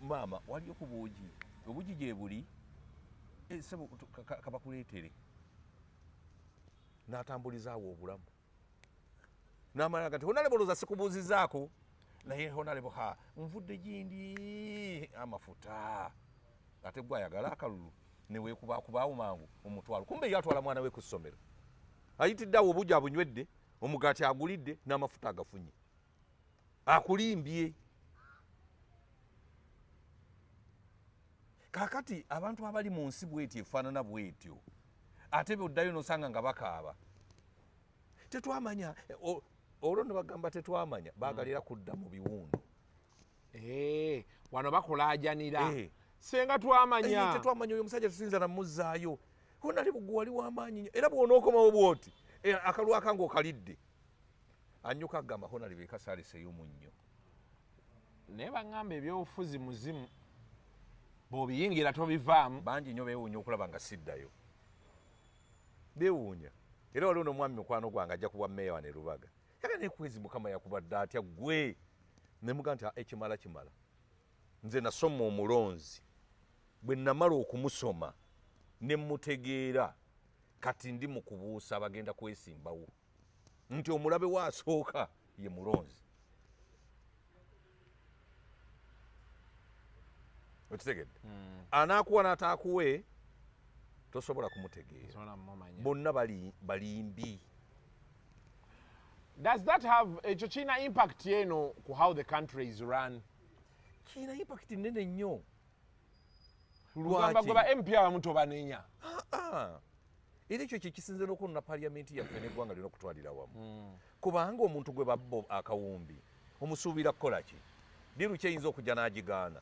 maama waliyo ku buugi, obugi gye buli. Sebo kabakuleetere n'atambulizaawo obulamu n'amala nti honorable olowooza sikubuuzizaako, naye honorable ha nvudde gindi amafuta, ate gwe ayagala akalulu neweekubakubaawo mangu omutwalo, kumbe ye atwala mwana we ku ssomero, ayitidde awo obugi abunywedde, omugaati agulidde n'amafuta agafunye, akulimbye. Kaakati abantu abali mu nsi bwetyo efaanana bwetyo, ate boddayo nosanga nga bakaaba tetwamanya. Olwo ne bagamba tetwamanya, baagalira kudda mu biwundu. Wano bakulaajanira. Senga Eh, twamanya. Tetwamanya, oyo omusajja tetuyinza namuzzaayo, onali bugwe wali wamaanyi nnyo. Era bw'onookomawo bwoti, akalulu akange okalidde, anyuka agamba honali bekasaaliseeyo munnyo. Naye baŋŋamba ebyobufuzi muzimu, bw'obiyingira tobivaamu. Bangi nnyo beewuunya okulaba nga siddayo, beewuunya. Era waliwo n'omwami mukwano gwange ajja kubwa mmeeya wane Lubaga, yaga naye kwezi Mukama yakubadde atya gwe? Nemuga nti, "Ah, ekimala kimala." Nze nasoma omulonzi, bwe namala okumusoma ne mmutegeera, kati ndi mu kubuusa abagenda kwesimbawo nti omulabe we asooka ye mulonzi. Okitegedde? Anaakuwa n'ataakuwe tosobola kumutegeera. Sobola mumanya. Bonna bali balimbi. Does that have, ekyo kirina impact eno ku how the country is run? Kirina impact nene nnyo. Kugamba gwe ba MP abamu tobanenya. Ah, era ekyo kyekisinze n'okwonona paliyamenti yaffe n'eggwanga lina okutwalira wamu, kubanga omuntu gwe babba akawumbi omusuubira kukola ki? Deal kyeyinza okujja n'agigaana.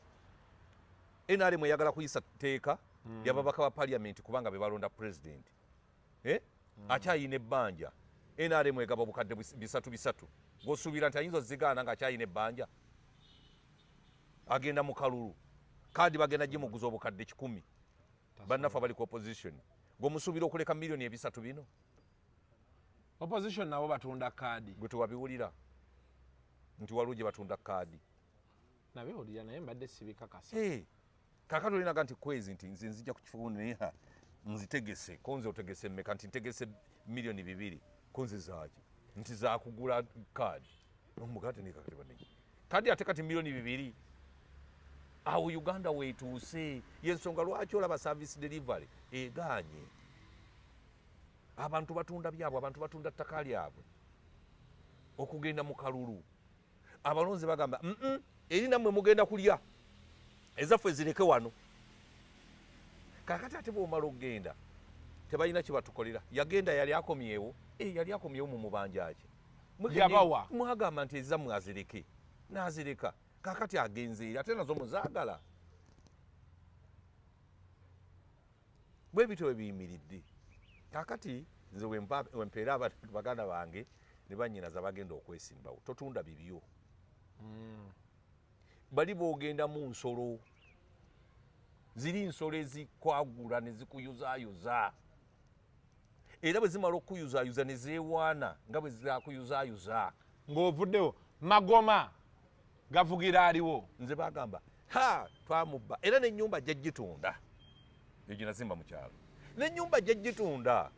NRM eyagala kuyisa tteeka lyababaka ba paliyamenti kubanga be balonda pulezidenti, eh? Akyayina ebbanja. NRM egaba obukadde bisatu bisatu, gwosuubira nti ayinza ozigaana ng'akyayina ebbanja? Agenda mu kalulu, kaadi bagenda gimuguza obukadde 100. Bannaffe abali ku opposition, gweomusuubira okuleka miliyoni 300 bino? Opposition nabo batunda kaadi? Gwe tewabiwulira nti waliwo gye batunda kaadi? Nabiwulira, naye mbadde sibikakasa. Hey, kakati olinaga nti kwezi nti nze nzija ku kifo naye ha, nzitegese konze. Otegese mmeka? Nti ntegese miliyoni 2. Konze zaaki? Nti zakugula kaadi. Omugate nekakati banenye kadi ate kati miliyoni 2. Awo Uganda weetuuse. Yensonga lwaki olaba service delivery egaanye. Abantu batunda byabwe, abantu batunda ttaka lyabwe okugenda mu kalulu. Abalonzi bagamba, eri nammwe mugenda kulya ezaffe zireke wano." Kakati ate bwomala okugenda tebalina kyebatukolera. Yagenda, yali akomyewo. Eh, yali akomyewo mu mubanja ki? Yabawa. Mwagamba nti ezammwe azireke, n'azireka. Kakati agenze eri, ate nazo muzaagala. Bwe bityo bwe biyimiridde kakati. Nze wempeera baganda bange ne bannyinaza bagenda okwesimbawo, totunda bibyo. Bali boogendamu nsolo, ziri nsolo ezikwagula ne zikuyuzaayuza, era bwe zimala okukuyuzaayuza ne zeewaana nga bwe zakuyuzaayuza. Ng'ovuddewo, magoma gavugira aliwo. Nze bagamba, ha, twamubba, era n'ennyumba ajja gitunda eyo gye nazimba mu kyalo, n'ennyumba ajja gitunda.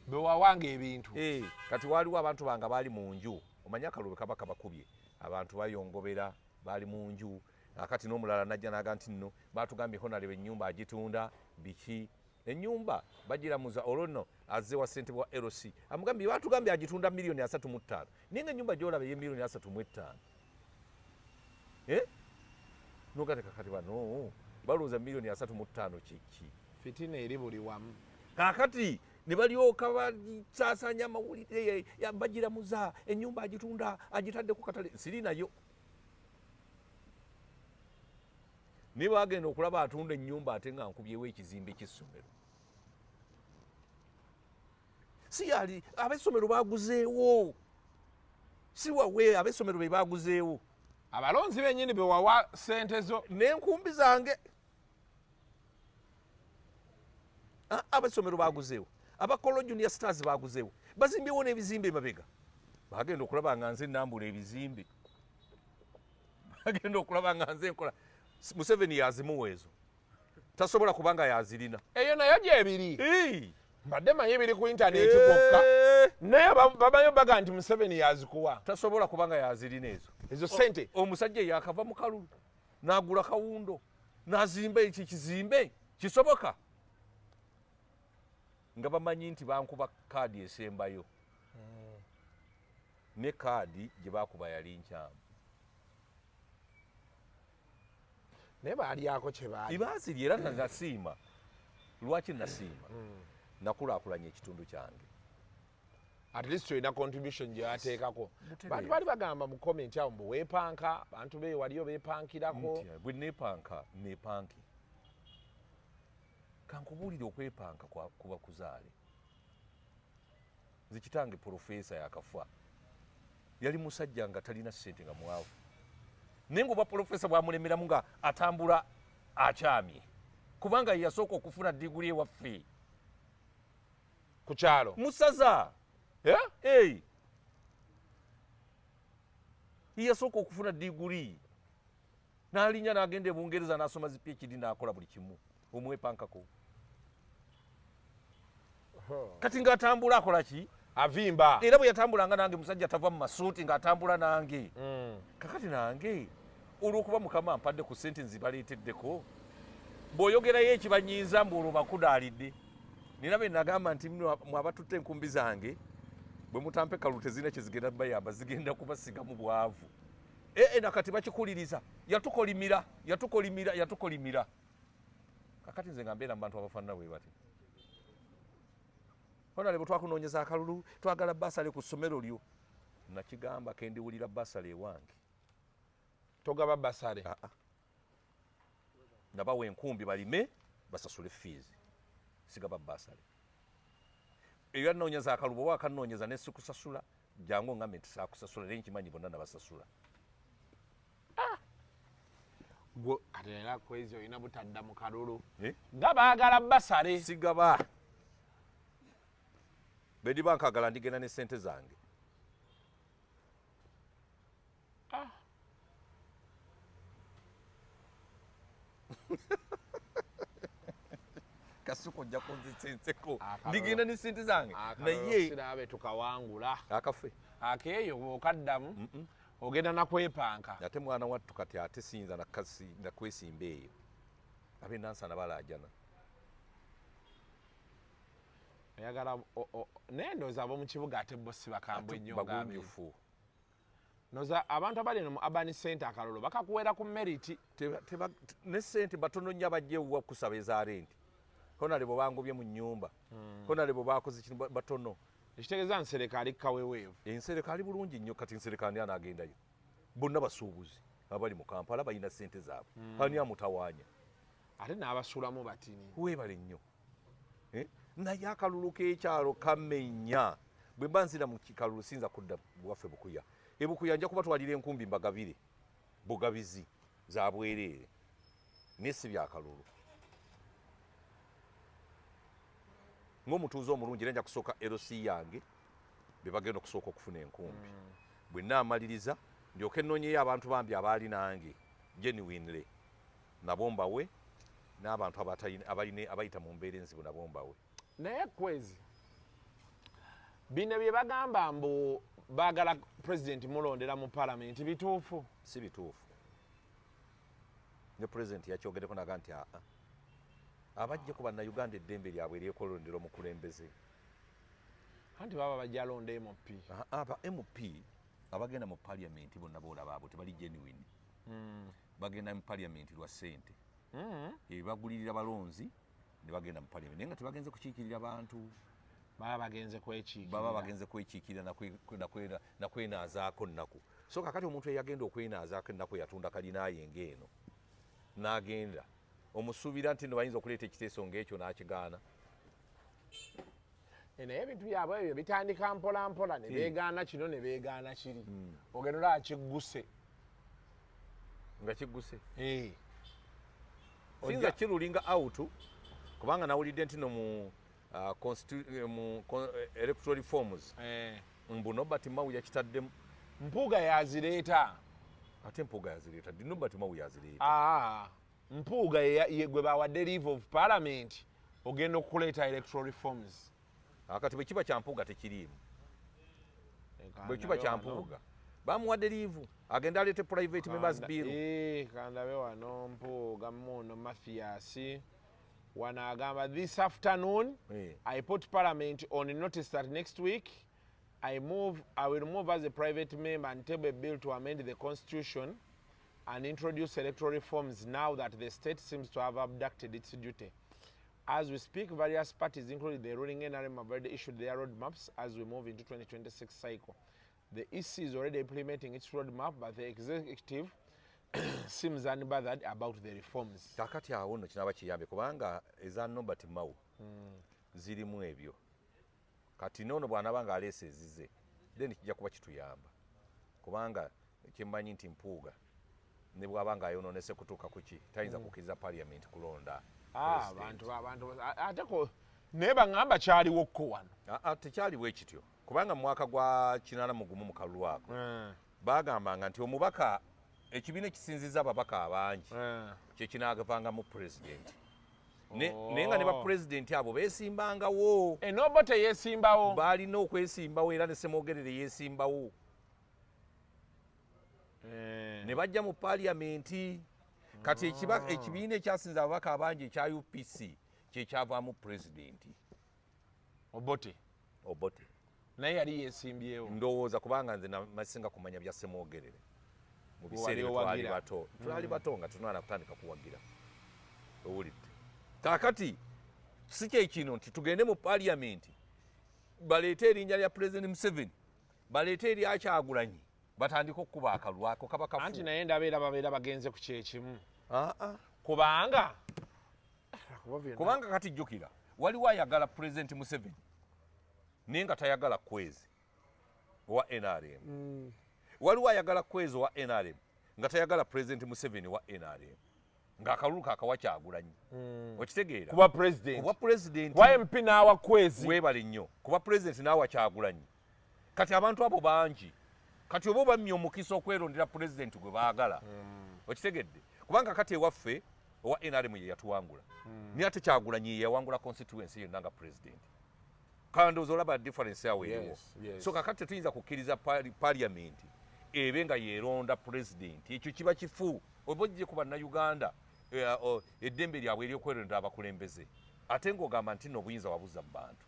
Bwe wawanga ebintu. Eh, kati waaliwo abantu bange baali mu nju. Omanye akalulu kaba kabakubye, abantu bayongobera, baali mu nju. Akati n'omulala najja naga nti nno batugambye honalebe ennyumba agitunda biki, ennyumba bagiramuza. Olwo nno azze wa ssentebe wa LC, amugambye batugambye agitunda miliyoni 35, naye nga ennyumba gyolaba eye miliyoni 35. Eh? Nogate kakati bano balowooza miliyoni 35 kiki? Fitina eri buli wamu. Kakati ne balyoka basaasaanya amawulire, bagiramuza ennyumba agitunda, agitadde ku katale. Siri nayo, naye bagenda okulaba atunda ennyumba ate nga nkubyewo ekizimbe ky'essomero. Si yali ab'essomero baguzeewo, si wawe, ab'essomero be baguzeewo. Abalonzi bennyini be wawa sente zo. N'enkumbi zange. Ah, ab'essomero baguzeewo, abakolo Junior Stars baguzeewo, bazimbyewo n'ebizimbe emabega. Bagenda okulaba nga nze nambula ebizimbe, bagenda okulaba nga nze nkola. Museveni yazimuwa ezo, tasobola kubanga yazirina. Eyo nayo gyebiri? Hey! Mbadde manyi biri ku intaneti kwokka, naye babayo baga nti Museveni yazikuwa. Tasobola kubanga yazirina ezo. Ezo sente. Omusajja yakava mu kalulu n'agula kawundo n'azimba ekyo kizimbe, kisoboka nga bamanyi nti bankuba kaadi esembayo, ne kaadi gye bakuba yali nkyamu. Naye baalyako kye baali. Ibaaziri era nasiima. Lwaki nasiima? Nakulaakulanya ekitundu kyange. At least olina contribution gye wateekako. Bantu baali bagamba mu comment awo mbu weepanka, bantu be waliyo beepankirako. Nti bwe neepanka, neepanke. Kankubuulire, okwepanka kuba kuzaale. Nze kitange profesa yakafa, yali musajja nga talina ssente, nga mwavu, naye nga obwa profesa bwamulemeramu nga atambula akyamye, kubanga ye yasooka okufuna diguli ewaffe. Ku kyalo? Musaza. Eh? Hey. Ye yasooka okufuna diguli. N'alinnya n'agenda e Bungereza n'asoma zi PhD n'akola buli kimu, omwepankako. Kati ng'atambula akola ki? Avimba. Era bwe yatambulanga nange, musajja tava mu masuuti ng'atambula nange. Kakati nange olw'okuba Mukama ampadde ku ssente nzibaleeteddeko, bw'oyogerayo ekibanyiiza mbu olwo bakudaalidde. Nina be nagamba nti mwe abatutte enkumbi zange, bwe mutampe kalulu tezirina kye zigenda bayamba, zigenda kubasiga mu bwavu. Ee, nakati bakikuliriza, yatukolimira, yatukolimira, yatukolimira. Kakati nze nga mbeera mu bantu abafaanana bwe bati. Honorable, twakunoonyeza akalulu, twagala basale ku ssomero lyo. Nakigamba kendiwulira basale ewange. Togaba basale? Ah, ah. Nabawa enkumbi balime basasule fiizi, sigaba basale. Eyo anoonyeza akalulu, bwoba akanoonyeza nesikusasula, jangu ongambe nti saakusasula, naye nkimanyi bonna nabasasula. Gwe kati era kwezi olina butadda mu kalulu. Eh? Nga baagala basale. Sigaba. Bediba nkagala ndigenda ne sente zange. Ah. Kasuku ojja kunzisa enseko. Ndigenda ne sente zange. Naye sirabe tukawangula. Akafe. Akeeyo bw'okaddamu ogenda nakwepanka. Ate mwana wattu kati ate siyinza nakwesimba eyo. Ab'e Nansana balaajana. Oyagala naye ndowooza ab'omu kibuga ate bo si bakambwe nnyo nga Bagunjufu. Ndowooza abantu abali eno mu urban center akalulu bakakuweera ku merit. Ne ssente batono nnyo abajja ewuwa kusaba eza renti. Honorable bangobye mu nnyumba. Honorable bakoze kino, batono. Ekitegeeza Nsereko ali kaweweevu. Nsereko ali bulungi nnyo. Kati Nsereko ani anaagendayo? Bonna basuubuzi abali mu Kampala balina ssente zaabwe. Ani amutawaanya? Ate n'abasulamu batini. Weebale nnyo. Naye akalulu k'ekyalo kamenya. Bwe mba nzira mu kalulu siyinza kudda waffe Bukuya. E Bukuya nja kubatwalira enkumbi mbagabire bugabizi za bwereere, naye si byakalulu. Ng'omutuuze omulungi era nja kusooka LC yange be bagenda okusooka okufuna enkumbi. Bwe nnaamaliriza ndyoke nnoonyeyo abantu bambi abaali nange genuinely, nabo mbawe, n'abantu abayita mu mbeera enzibu nabo mbawe. Naye kwezi bino bye bagamba mbu baagala pulezidenti mulondera mu palamenti bituufu? Si bituufu. Ne pulezidenti yakyogereko naga nti aa, abajje ku bannayuganda eddembe lyabwe eryekolondera omukulembeze. Anti baba bajja londa MP. Aba MP abagenda mu parliament bonna boolaba abo tebali genuine. Bagenda mu parliament lwa ssente. Ebagulirira balonzi ne bagenda mu parliament, naye nga tebagenze kukiikirira bantu. Baba bagenze kwekiikirira. Baba bagenze kwekiikirira nakwenaazaako nnaku. So kakati omuntu eyagenda okwenaazaako ennaku yatunda kalinaye ng'eno n'agenda, omusuubira nti no bayinza okuleeta ekiteeso ng'ekyo n'akigaana. Naye ebintu byabwe ebyo bitandika mpola mpola ne beegaana kino ne beegaana kiri. Ogenda olaba kigguse. Nga kigguse. Siyinza kirulinga out kubanga nawulidde nti no mu electoral reforms mbu Norbert Mao yakitaddemu. Mpuuga yazireeta. Ate Mpuuga yazireeta ddi? Norbert Mao yazireeta. Mpuuga ye gwe bawadde leave of parliament ogenda okuleeta electoral reforms. Kati bwe kiba kya Mpuuga tekiriimu. Bwe kiba kya Mpuuga bamuwadde leave agenda aleete private members bill. Kandabe wano Mpuuga muno Mathias wano agamba, this afternoon I put parliament on notice that next week I will move as a private member and table a bill to amend the constitution and introduce electoral reforms now that the state seems to have abducted its duty. As we speak, various parties, including the ruling NRM, have already issued their roadmaps as we move into 2026 cycle. The EC is already implementing its roadmap, but the executive seems unbothered about the reforms. Kakati awo nno kinaaba kiyambye kubanga eza Norbert Mao zirimu ebyo. Kati noono bw'anaaba ng'aleese ezize, then kijja kuba kituyamba kubanga kyemmanyi nti Mpuuga ne bw'aba ng'ayonoonese kutuuka ku ki, tayinza kukkiriza parliament kulonda president. Abantu ate ko naye baŋŋamba kyaliwo kko wano. Tekyaliwo ekityo kubanga mu mwaka gwa 81 mu kalulu ako bagambanga nti omubaka Ekibiina ekisinziza ababaka abangi kyekinagavangamu pulezidenti. Naye nga ne bapulezidenti abo beesimbangawo. Enobo teyesimbawo. Balina okwesimbawo, era ne Semwogerere yeesimbawo. Ne bajja mu paliyamenti. Kati ekibiina ekyasinza ababaka abangi ekya UPC kyekyavaamu pulezidenti. Obote. Obote naye yali yesimbyewo. Ndowooza, kubanga nze nasinga kumanya bya Semwogerere mu biseera ebyo twali bato, twali bato nga tunwana kutandika kuwagira. Owulidde? Kaakati si kyekino nti tugende mu paliyamenti baleete erinnya lya Pulezidenti Museveni, baleete erya Kyagulanyi, batandike okukuba akalulu. Ako kaba kafu. Anti naye ndabeera babeera bagenze ku kyekimu. Ah, ah. Kubanga Kubanga kati jjukira, waliwo ayagala Pulezidenti Museveni naye nga tayagala Kwezi owa NRM. Waliwo ayagala Kwezi owa NRM nga tayagala Pulezidenti Museveni wa NRM, ng'akalulu kakawa Kyagulanyi. Okitegeera? Kuba president. Kuba president. Kuba MP n'awa Kwezi. Weebale nnyo. Kuba president n'awa Kyagulanyi. Kati abantu abo bangi. Kati oba obammye omukisa okwerondera pulezidenti gwe baagala. Okitegedde? Kubanga kati ewaffe owa NRM ye yatuwangula, naye ate Kyagulanyi ye yawangula constituency yonna nga president. Kandowooza olaba difference awo eriwo. Yes. So kakati tetuyinza kukkiriza parliament ebe nga yeronda president. Ekyo kiba kifu. Oba ojje ku Bannayuganda eddembe lyabwe eryokwerondera abakulembeze, ate ng'ogamba nti nno obuyinza wabuza mu bantu.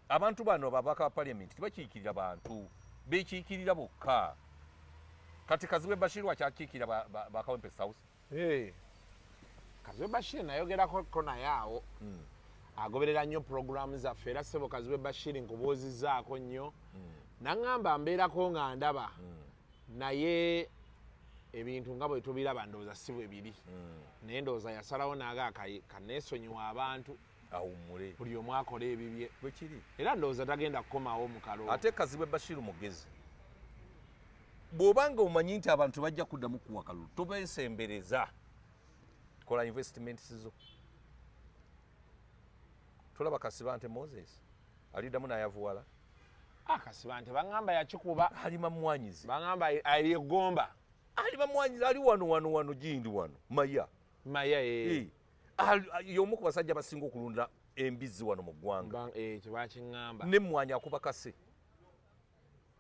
Abantu bano ababaka ba parliament tebakiikirira bantu, bekiikirira bokka. Kati Kazibwe Bashir akyakiikirira ba Kawempe South? Hey. Kazibwe Bashir nayogerako ko naye awo. Agoberera nnyo puroguramu zaffe era ssebo Kazibwe Bashir nkubuuzizzaako nnyo. Naŋŋamba mbeerako nga ndaba, naye ebintu nga bwe tubiraba ndowooza si bwe biri. Naye ndowooza yasalawo n'aga kaneesonyiwa abantu, awummule, buli omu akola ebibye. Bwe kiri. Era ndowooza tagenda kukomawo mu kalulu. Ate Kazibwe Bashiru mugezi. Bw'obanga omanyi nti abantu bajja kuddamu kuwa kalulu, tobeesembereza, kola investments zo. Tolaba Kasibante Moses aliddamu n'ayavuwala? Ah, Kasibante baŋŋamba yakikuba. Alima mwanyizi. Baŋŋamba ali egomba. Alima mwanyizi, ali wano wano wano gindi wano Maya. Maya, eh. Eh. Y'omu ku basajja basinga okulunda embizzi wano mu ggwanga. Kyebakiŋŋamba. N'emmwanyi akuba kase.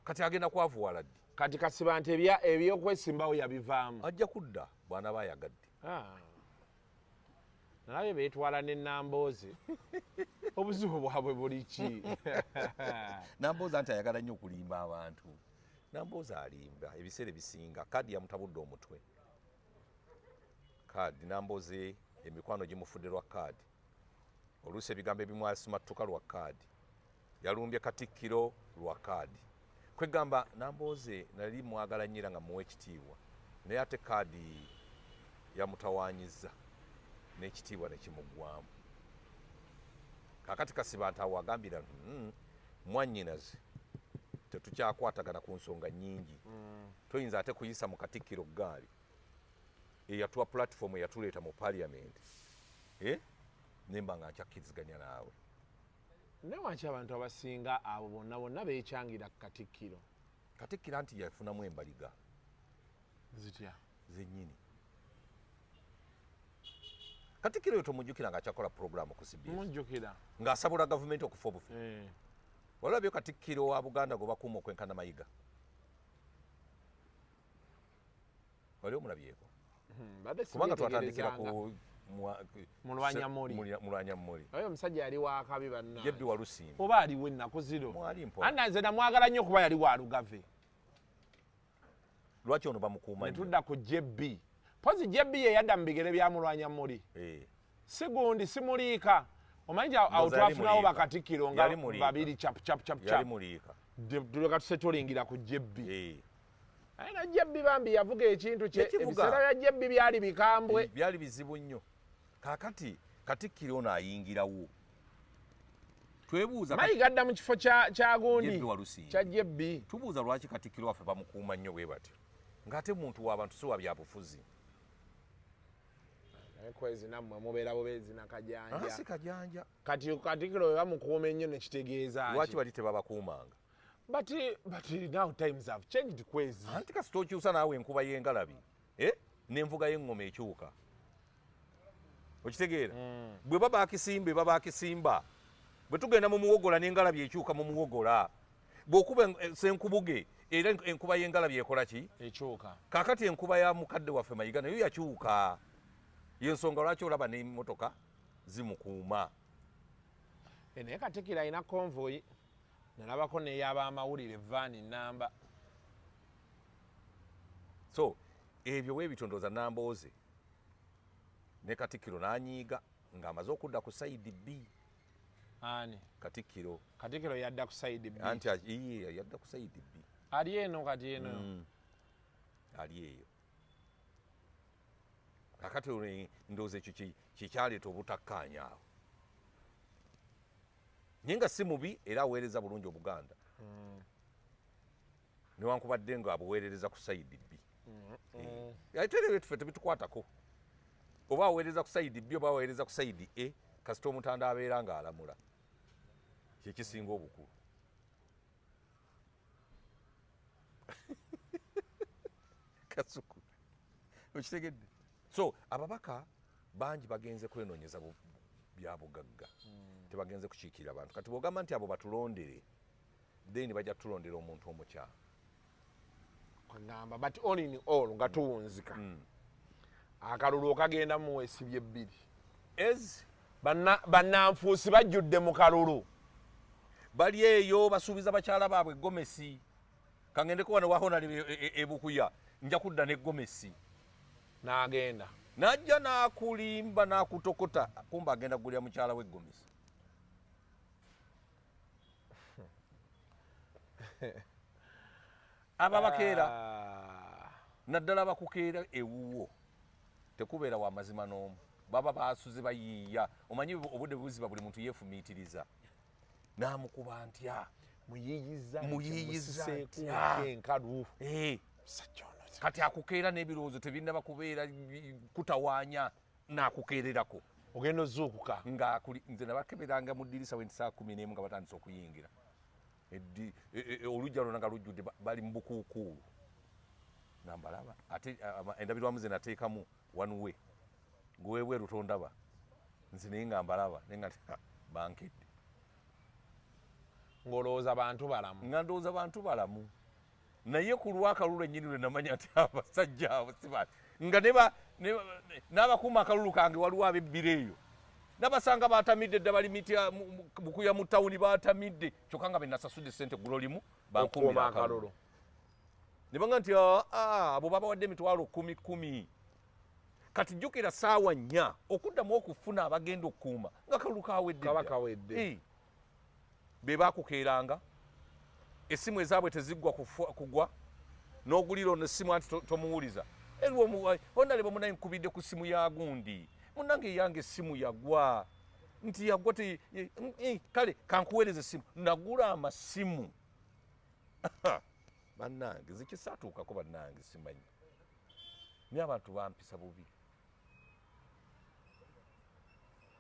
Kati agenda kwavuwala ddi? Kati Kasibante ebyokwesimbawo yabivaamu. Ajja kudda bw'anaaba ayagadde. Ah. Nalabye beetwala ne Nambooze. Obuzibu bwabwe buli ki? Nambooze anti ayagala nnyo okulimba abantu. Nambooze alimba ebiseera ebisinga. Kaadi yamutabudde omutwe. Kaadi Nambooze emikwano gimufudde lwa kaadi. Oluusi ebigambo ebimu asimattuka lwa kaadi. Yalumbye Katikkiro lwa kaadi. Kwegamba Nambooze nali mwagala nnyo era nga muwa ekitiibwa, naye ate kaadi yamutawaanyizza n'ekitiibwa ne kimuggwamu. Kaakati Kasibante awo agambira nti mwannyinaze tetukyakwatagana ku nsonga nnyingi. Toyinza ate kuyisa mu Katikkiro ggaali eyatuwa platform eyatuleeta mu parliament, nemba nga nkyakkiriziganya naawe. Naye waki abantu abasinga abo bonna bonna beekyangira ku Katikkiro? Katikkiro anti yafunamu embaliga. Zitya? Zennyini. Katikkiro oyo tomujjukira ng'akyakola puroguramu ku CBS? Mujjukira. Ng'asabula gavumenti okufa obufi. Walabye Katikkiro wa Buganda gwe bakuuma okwenkana Mayiga? Wali omulabyeko? Mbadde Kubanga twatandikira ku Mulwanyammuli. Mulwanyammuli. Oyo omusajja yali wakabi bannange. Jebbi Walusimbi. Oba aliwo ennaku zino? Mwali mpola. Anna nze namwagala nnyo kuba yali wa Lugave. Lwaki ono bamukuuma nnyo? Netudda ku JB. Pozi JB ye yadda mu bigere bya Mulwanyammuli. Si gundi, si Muliika. Omanyi awo Ndowooza yali twafunawo Muliika. bakatikkiro nga Yali Muliika. babiri chapu chapu chapu Yali chapu. Muliika. Tuleka tusetulingira ku JB. Naye na JB bambi yavuga ekintu kye. Yakivuga. Ebiseera bya JB byali bikambwe. Byali bizibu nnyo. Kaakati Katikkiro ono ayingirawo. Twebuuza Mayiga adda mu kifo kya gundi. JB Walusimbi. Kya JB. Tubuuza lwaki Katikkiro waffe bamukuuma nnyo bwe batyo. Ng'ate muntu w'abantu si wa byabufuzi. Naye kwezi nammwe mubeera bubeezi na kajanja. Ah, si kajanja. Kati Katikkiro bwe bamukuuma ennyo ne kitegeeza ki? Lwaki bali tebabakuumanga? But now times have changed kwezi. Anti kasita okyusa naawe enkuba y'engalabi, eh? N'envuga y'eŋŋoma ekyuka, okitegeera? Bwe baba akisimba, eba akisimba. Bwe tugenda mu muwogola, n'engalabi ekyuka mu muwogola. Bw'okuba senkubuge, era enkuba y'engalabi ekola ki? Ekyuka. Kaakati enkuba ya mukadde waffe Mayiga nayo yakyuka, yensonga lwaki olaba n'emmotoka zimukuuma. Eh, naye Katikiro alina convoy, nalabako n'eyabamawulire, van namba. So ebyo weebityo, ndowooza Nambooze ne Katikkiro n'anyiiga ng'amaze okudda ku side B. Ani? Katikkiro. Katikiro yadda ku side B? Anti iye yadda ku side B. Ali eno kati eno. Ali eyo kakati. Olwo ndowooza ekyo kyekyaleeta obutakkaanya awo, naye nga si mubi, era aweereza bulungi Obuganda, newankubadde nga abuweerereza ku side B. Ate era ffe tebitukwatako, oba aweereza ku side B oba aweereza ku side A, kasita omutanda abeera ng'alamula, kyekisinga obukulu. Kasuku, okitegedde? So ababaka bangi bagenze kwenoonyeza bya bugagga, tebagenze kukiikirira abantu. Kati bwogamba nti abo batulondere, then bajja tutulondera omuntu omukyamu. Kwegamba, but all in all, nga tuwunzika, akalulu okagenda muwesibye ebbiri. Ez Bannanfuusi bajjudde mu kalulu. Bali eyo basuubiza bakyala baabwe gomesi. Kangendeko wano wahonali ebukuya, nja kudda ne gomesi. N'agenda. Najja n'akulimba n'akutokota, kumba agenda kugulira mukyala we gomesi. Aba bakeera. Ah. Naddala bakukeera ewuwo, tekubeera wa mazima n'omu. Baba basuze bayiiya, omanyi obudde buziba, buli muntu yeefumiitiriza n'amukuba ntya. Muyiiyiza. Muyiiyiza Musiseeko ntya? enkalu. Eh, Musajja ono. Kati akukeera n'ebirowoozo tebinnaba kubeera kutawaanya, n'akukeererako. Ogenda ozuukuka. Nga nze nabakeberanga mu ddirisa we nti saa 11 nga batandise okuyingira. Olujja lwonna nga lujjudde, bali mu bukuukuulu nga mbalaba. Ate endabirwamu ze nateekamu one way, gwewebweru tondaba nze, naye nga mbalaba, naye nga nti, "Ha, bankedde." Ng'olowooza bantu balamu. Nga ndowooza bantu balamu, naye ku lwakalulu ennyini lwe namanya nti abasajja abo si bantu. Nga n'abakuuma akalulu kange, waliwo abebbira eyo, nabasanga batamidde dda, bali mitya Bukuya mu tawuni, batamidde, kyokka nga benasasudde sente ggulo limu bankuumira okuuma akalulu. Akalulu. Ne banga nti, "Ah, ah, abo babawadde emitwalo kumi kumi." Kati jjukira saawa 4 okuddamu okufuna abagenda okukuuma nga kalulu kawedde Kaba dda. kawedde. Eh. Be bakukeeranga essimu ezaabwe teziggwa kugwa, n'ogulira ono essimu anti tomuwuliza. Onaleba munaye nkubidde ku ssimu ya gundi, munange eyange essimu yagwa, nti yagwa kale kankuweereza essimu. Nagula amasimu, bannange, zikisaatuukako, bannange, simanyi, naye abantu bampisa bubi.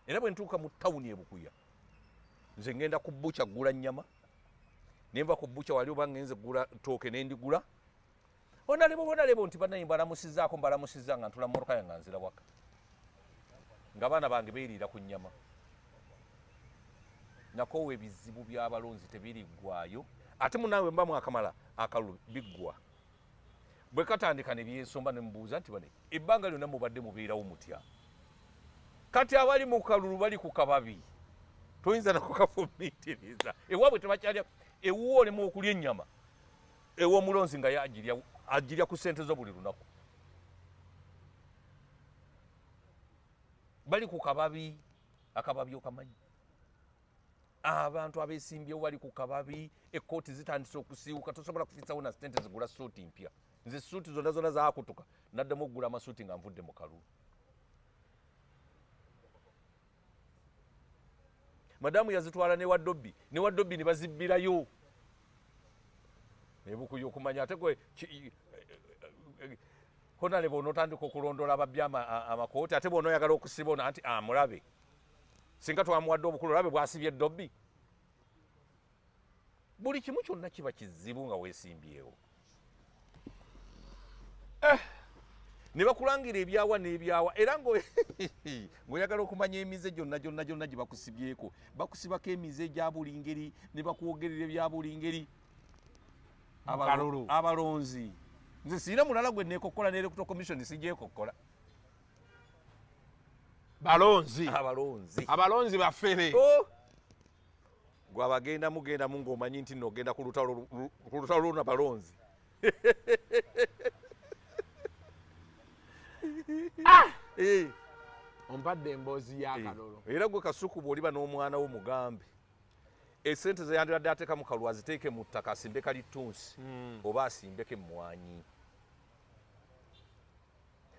Era bwe ntuuka mu tawuni ebukuya, nze ngenda ku butcher gula nnyama, nenva ku butcher wali oba ngenze gula tooke, nendigula. Onalebo, onalebo, nti banaye mbalamusizaako, mbalamusiza nga ntula mmotoka yange nga nzira waka, nga baana bange beeriira ku nnyama. Nakoowa ebizibu by'abalonzi, tebiriggwayo. Ate munaawe mba mwakamala akalulu, biggwa bwe katandika ne byesomba. Ne mubuuza nti, bane, ebbanga lyonna mubadde mubeerawo mutya? Kati abali mu kalulu bali ku kababi, toyinza nakukafumiitiriza. Ewaabwe tebakyalya, ewuwo olemu okulya ennyama ew'omulonzi nga ye agirya ku ssente zo buli lunaku. Bali ku kababi, akababi okamanyi? Abantu abesimbyewo bali ku kababi, ekkooti zitandise okusiiwuka, tosobola kufisawo na sente zigula suuti mpya. Nze suuti zonna zonna zakutuka, naddamu okugula amasuuti nga nvudde mu kalulu. Madamu yazitwala newa dobbi, newa dobbi ne bazibbirayo nebukuya okumanya. Ate gwe honalebo onootandika okulondoola ababbi amakooti, ate bw'onooyagala okusiba ono anti amulabe, singa twamuwadde obukulu, olabe bwasibye dobbi. Buli kimu kyonna kiba kizibu nga weesimbyewo. Ne bakulangira ebyawa n'ebyawa, era ng'oyagala okumanya emize gyonna gyonna gyonna gye bakusibyeko. Bakusibako emize egya buli ngeri, ne bakwogerera ebya buli ngeri. Kalulu. Abalonzi, nze sirina mulala gwe neekokkola ne Electoral Commission sigyekokkola. Balonzi. Abalonzi. Abalonzi bafere. Oh! Gwe abagendamu gendamu ng'omanyi nti nno ogenda ku lutalo ku lutalo lwona balonzi. Ompadde emboozi y'akalulu. Era gwe Kasuku, bw'oliba n'omwana wo mugambe esente zeyandibadde ateeka mu kalulu aziteeke mu ttaka, asimbe kalittunsi oba asimbeko emmwanyi.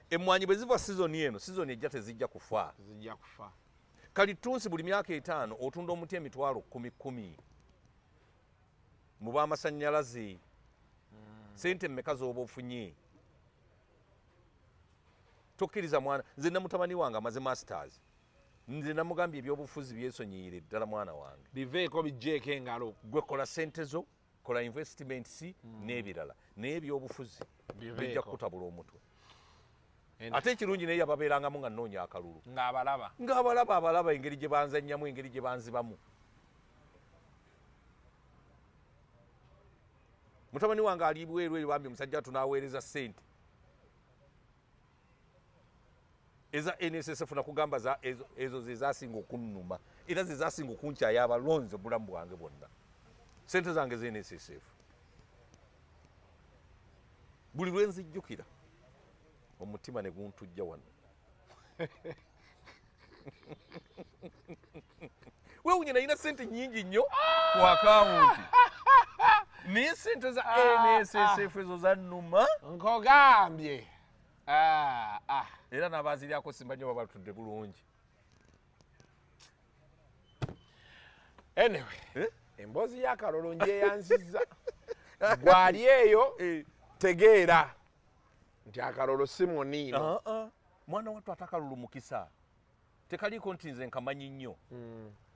Emmwanyi bwe ziva sizoni eno, sizoni ejja tezijja kufa. Zijja kufa. Kalittunsi buli myaka 5 otunda omuti 10,000 10,000 mu b'amasannyalaze. Sente mmeka z'oba ofunye? Tokkiriza mwana. Nze na mutabani wange amaze masters, nze namugambye ebyobufuzi byesonyiyire ddala, mwana wange. Biveeko, bijjeeko engalo. Gwe kola sente zo, kola investments n'ebirala, naye ebyobufuzi Biveeko. bijja kukutabula omutwe. Ate ekirungi naye yababeerangamu nga nnoonya akalulu. Ng'abalaba. Ng'abalaba, abalaba engeri gye banzannyamu, engeri gye banzibamu. Mutabani wange ali bweru eyo, bambi omusajja tunaaweereza ssente eza NSSF. Nakugamba ezo ze zasinga okunnuma era ze zasinga okunkyaya abalonzi obulamu bwange bwonna, sente zange za NSSF. Buli lwe nzijjukira omutima ne guntujja wano. Weewunye nalina sente nyingi nnyo ku akawunti, naye sente za NSSF ezo zannuma. Nkogambye. Ah, ah. Era n'abaziryako simba nnyo baba batudde bulungi. Anyway, Eh? emboozi y'akalulu njeyanzizza. Gwali eyo, Eh. tegeera nti akalulu si muniino. Ah, ah. Mwana wattu, ate akalulu mukisa, tekaliiko nti nze nkamanyi nnyo.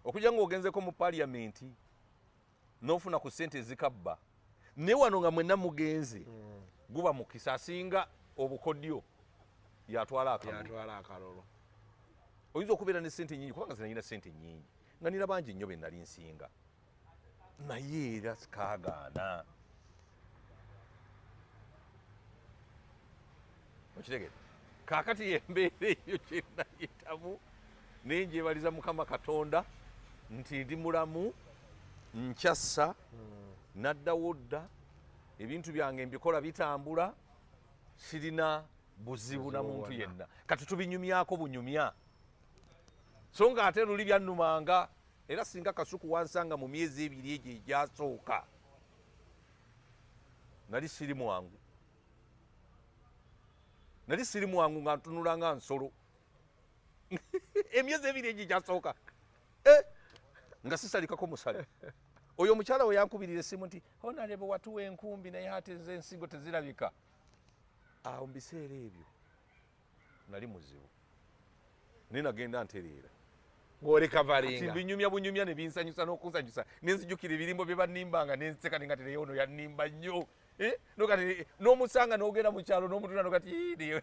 Okujja ng'ogenzeko mu paliyamenti n'ofuna ku ssente ezikabba, naye wano nga mwenna mugenze, guba mukisa. Asinga obukodyo yatwala akalulu. Yatwala akalulu. Oyinza okubeera ne ssente nyingi, kubanga nze nalina ssente nyingi nga nina bangi nnyo be nali nsinga, naye era kaagaana. Okitegere? Kaakati yembeera eyo kyenayitamu, naye njebaliza Mukama Katonda nti ndi mulamu, nkyassa naddawo dda, ebintu byange mbikola bitambula, sirina buzibu na muntu bwonna. yenna. Kati tubinyumyako bunyumya, so nga ate luli byannumanga. Era singa Kasuku wansanga mu myezi 2 egyo egyasooka, nali siri mwangu, nali siri mwangu, nga ntunula nga nsolo. Emyezi 2 egyo egyasooka, Eh, nga sisalikako musale. Oyo omukyala we yankubirira essimu nti, "Honorable, watuwa enkumbi, naye ate nze ensigo tezirabika." Awo mu biseera ebyo nali muzibu, naye nagenda ntereera. Ng'orecoveringa. Mbinyumya bunyumya ne binsanyusa n'okunsanyusa, nenzijukira ebirimbo bye bannimbanga, nenseka nenga ti, "Ono yannimba nnyo." Eh, nokati n'omusanga n'ogenda mu kyalo n'omutula nokati, "Ii, naye,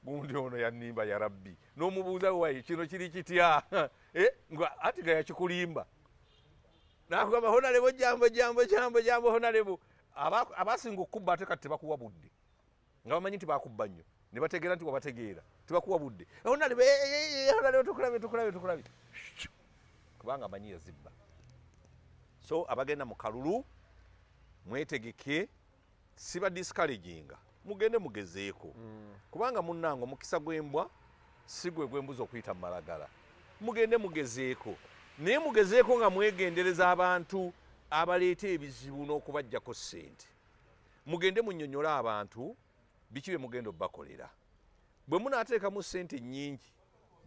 gundi ono yannimba, ya rabbi." N'omubuuza, "Wayi, kino kiri kitya?" Eh, nga ati nga yakikulimba, nakugamba, "Honorable, jambo, jambo, jambo, jambo, honorable." Abasinga okukubba ate kati tebakuwa budde, nga bamanyi nti bakubba nnyo, ne bategeera nti wabategeera, tebakuwa budde. "Honorable, eh, eh, eh, honorable, tukulabye, tukulabye, tukulabye," kubanga amanyi yazibba. So abagenda mu kalulu mwetegeke, siba discouraginga, mugende mugezeeko, kubanga munnange omukisa gw'embwa si gwe gw'embuzi okuyita mu malagala. Mugende mugezeeko, naye mugezeeko nga mwegendereza abantu abaleeta ebizibu n'okubajjako ssente. Mugende munnyonnyole abantu biki bye mugenda obbakolera. Bwe munaateekamu ssente nnyingi,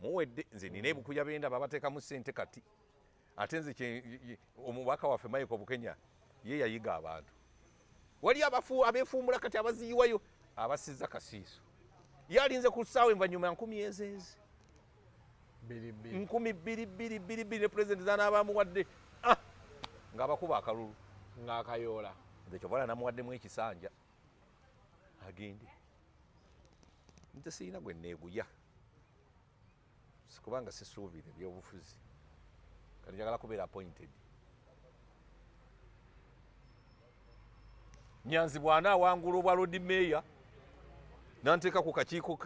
muwedde. Nze nina ebukuya bendaba abateekamu ssente kati. Ate nze omubaka waffe Michael Bukenya ye yayiga abantu. Wali abafu abeefuumula kati abaziyiwayo, abasizza kasiiso, ye alinze ku ssaawa envanyuma 1000 ezeezi. Bbiri bbiri. 2000 2 2 2 ne pulezidenti zanaaba amuwadde, ah, ng'abakuba akalulu. Ng'akayoola. Nze kyova namuwaddemu ekisanja agende. Nze sirina gwe neeguya, kubanga sisuubira ebyobufuzi. Kati njagala kubeera appointed. Nyanzi bw'anaawangula obwa Lord Mayor nanteeka ku kakiiko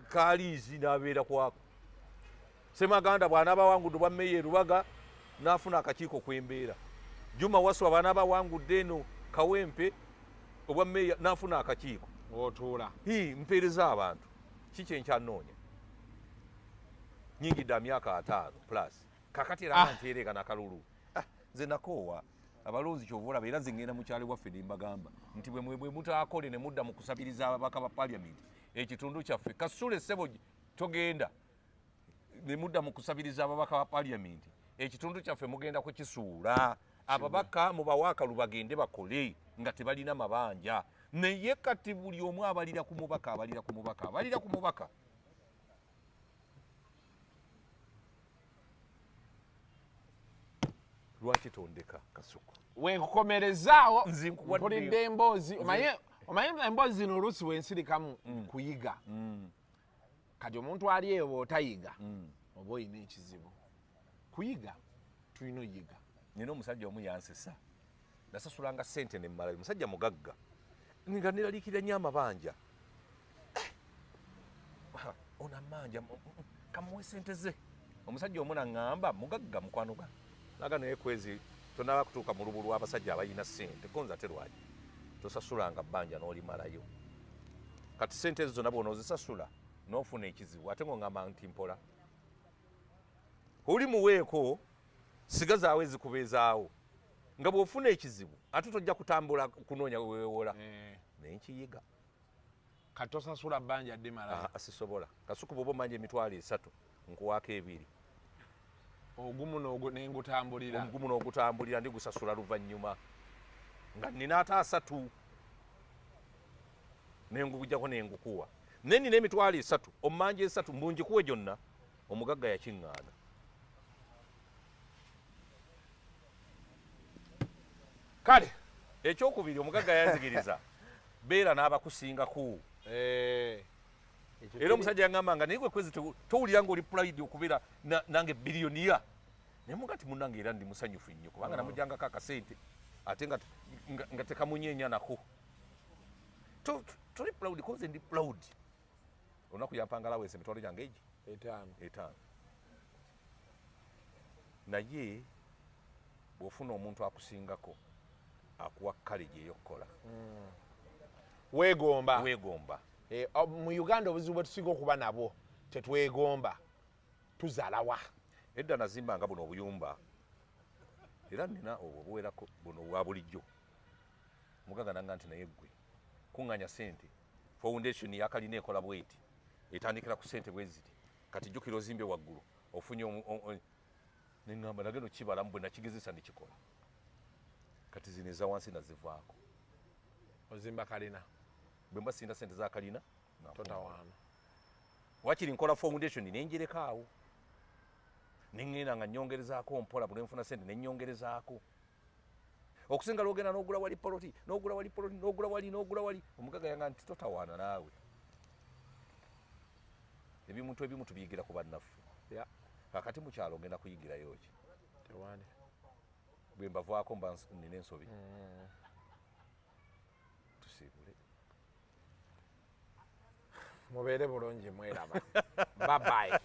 ka liizi n'abeera kwako. Semaganda bw'anaaba awangudde obwa meeya e Lubaga n'afuna akakiiko kw'embeera. Juma Waswa bw'anaaba awangudde eno Kawempe obwa meeya n'afuna akakiiko. Otuula. Hii, mpeereza abantu. Ki kye nkyanoonya? Nyingidde myaka 50 plus. Kakati era nteereka n'akalulu. Nze nakoowa. Abalonzi kyova olaba era nze ngenda mu kyalo waffe ne mbagamba nti bwe mutaakole ne mudda mu kusabiriza ababaka ba parliament ekitundu kyaffe kasule ssebo togenda ne mudda mu kusabiriza ababaka ba parliament ekitundu kyaffe mugenda kukisuula. Ababaka mubawe akalulu bagende bakole nga tebalina mabanja. Naye kati buli omu abalira ku mubaka, abalira ku mubaka, abalira ku mubaka. Lwaki tondeka Kasuku? Wenkukomerezaawo mpulidde emboozi. Omanye emboozi zino oluusi wensirikamu kuyiga. Kati omuntu ali eyo bw'otayiga oba olina ekizibu. Kuyiga tulina oyiga. Nina omusajja omu yansesa. Nasasulanga ssente ne mmalayo. Musajja mugagga. Nga neraliikirira nnyo amabanja. Ono amanja kamuwe ssente ze. Omusajja omu naŋŋamba mugagga mukwano gwange. Naga naye kwezi tonaba kutuuka mu lubu lw'abasajja abalina ssente. Ko nze ate lwaki? Tosasulanga bbanja n'olimalayo. Kati ssente ezo zonna bw'onoozisasula n'ofuna ekizibu ate ng'oŋŋamba nti mpola. Oli muweeko sigazaawo ezikubeezaawo. Nga bw'ofuna ekizibu ate tojja kutambula kunoonya weewola. Naye nkiyiga. Kati tosasula bbanja ddimalayo? Sisobola. Kasuku bw'oba omanja 30,000 nkuwaako 2. Ogumu n'engutambulira. Ogumu n'ogutambulira ndigusasula luvannyuma. Nga nnina ate 3. Nengujjako nengukuwa. Naye nnina 30,000, omanja 3 mbu ngikuwe gyonna, omugagga yakiŋŋaana. Kale ekyokubiri omugagga yanzigiriza beera n'abakusingako. Era omusajja yangamba nga naye gwe kwezi towulira ng'oli pride okubeera nange biliyoniya. Naye muga nti munnange era ndi musanyufu nnyo kubanga namuggyangako akasente ate nga tekamunyeenya nako. Toli proud, ko nze ndi proud. Olunaku yampanga allowance emitwalo gyange egi? 5. 5. Naye bw'ofuna omuntu akusingako akuwa courage ey'okukola. Weegomba. Weegomba. Mu Uganda obuzibu bwe tusinga okuba nabwo tetwegomba, tuzaalawa. Edda nazimbanga buno obuyumba era nnina obwo obuwerako buno obwa bulijjo. Mugagga nanga nti naye ggwe kuŋŋaanya ssente, foundation yakalina ekola bweti, etandikira ku ssente bwe ziti. Kati jjukira ozimbye waggulu ofunye ne ŋŋamba nagenda okukibalamu bwe nakigezesa ne kikola. Kati zino eza wansi nazivaako. Ozimba kalina? Bwe mba sirina ssente za kalina, totawaana. Wakiri nkola foundation ne njereka awo. Ne ŋŋenda nga nnyongerezaako mpola, buli nfuna ssente ne nnyongerezaako. Okusinga lw'ogenda n'ogula wali poloti, n'ogula wali poloti, n'ogula wali, n'ogula wali. Omugagga yanga nti totawaana naawe. Ebintu ebimu tubiyigira ku bannaffe. Kaakati mu kyalo ogenda kuyigirayo ki? Tewali. Bwe mbavaako mba nnina ensobi. Tusiibule. Mubeere bulungi mweraba. Bye bye.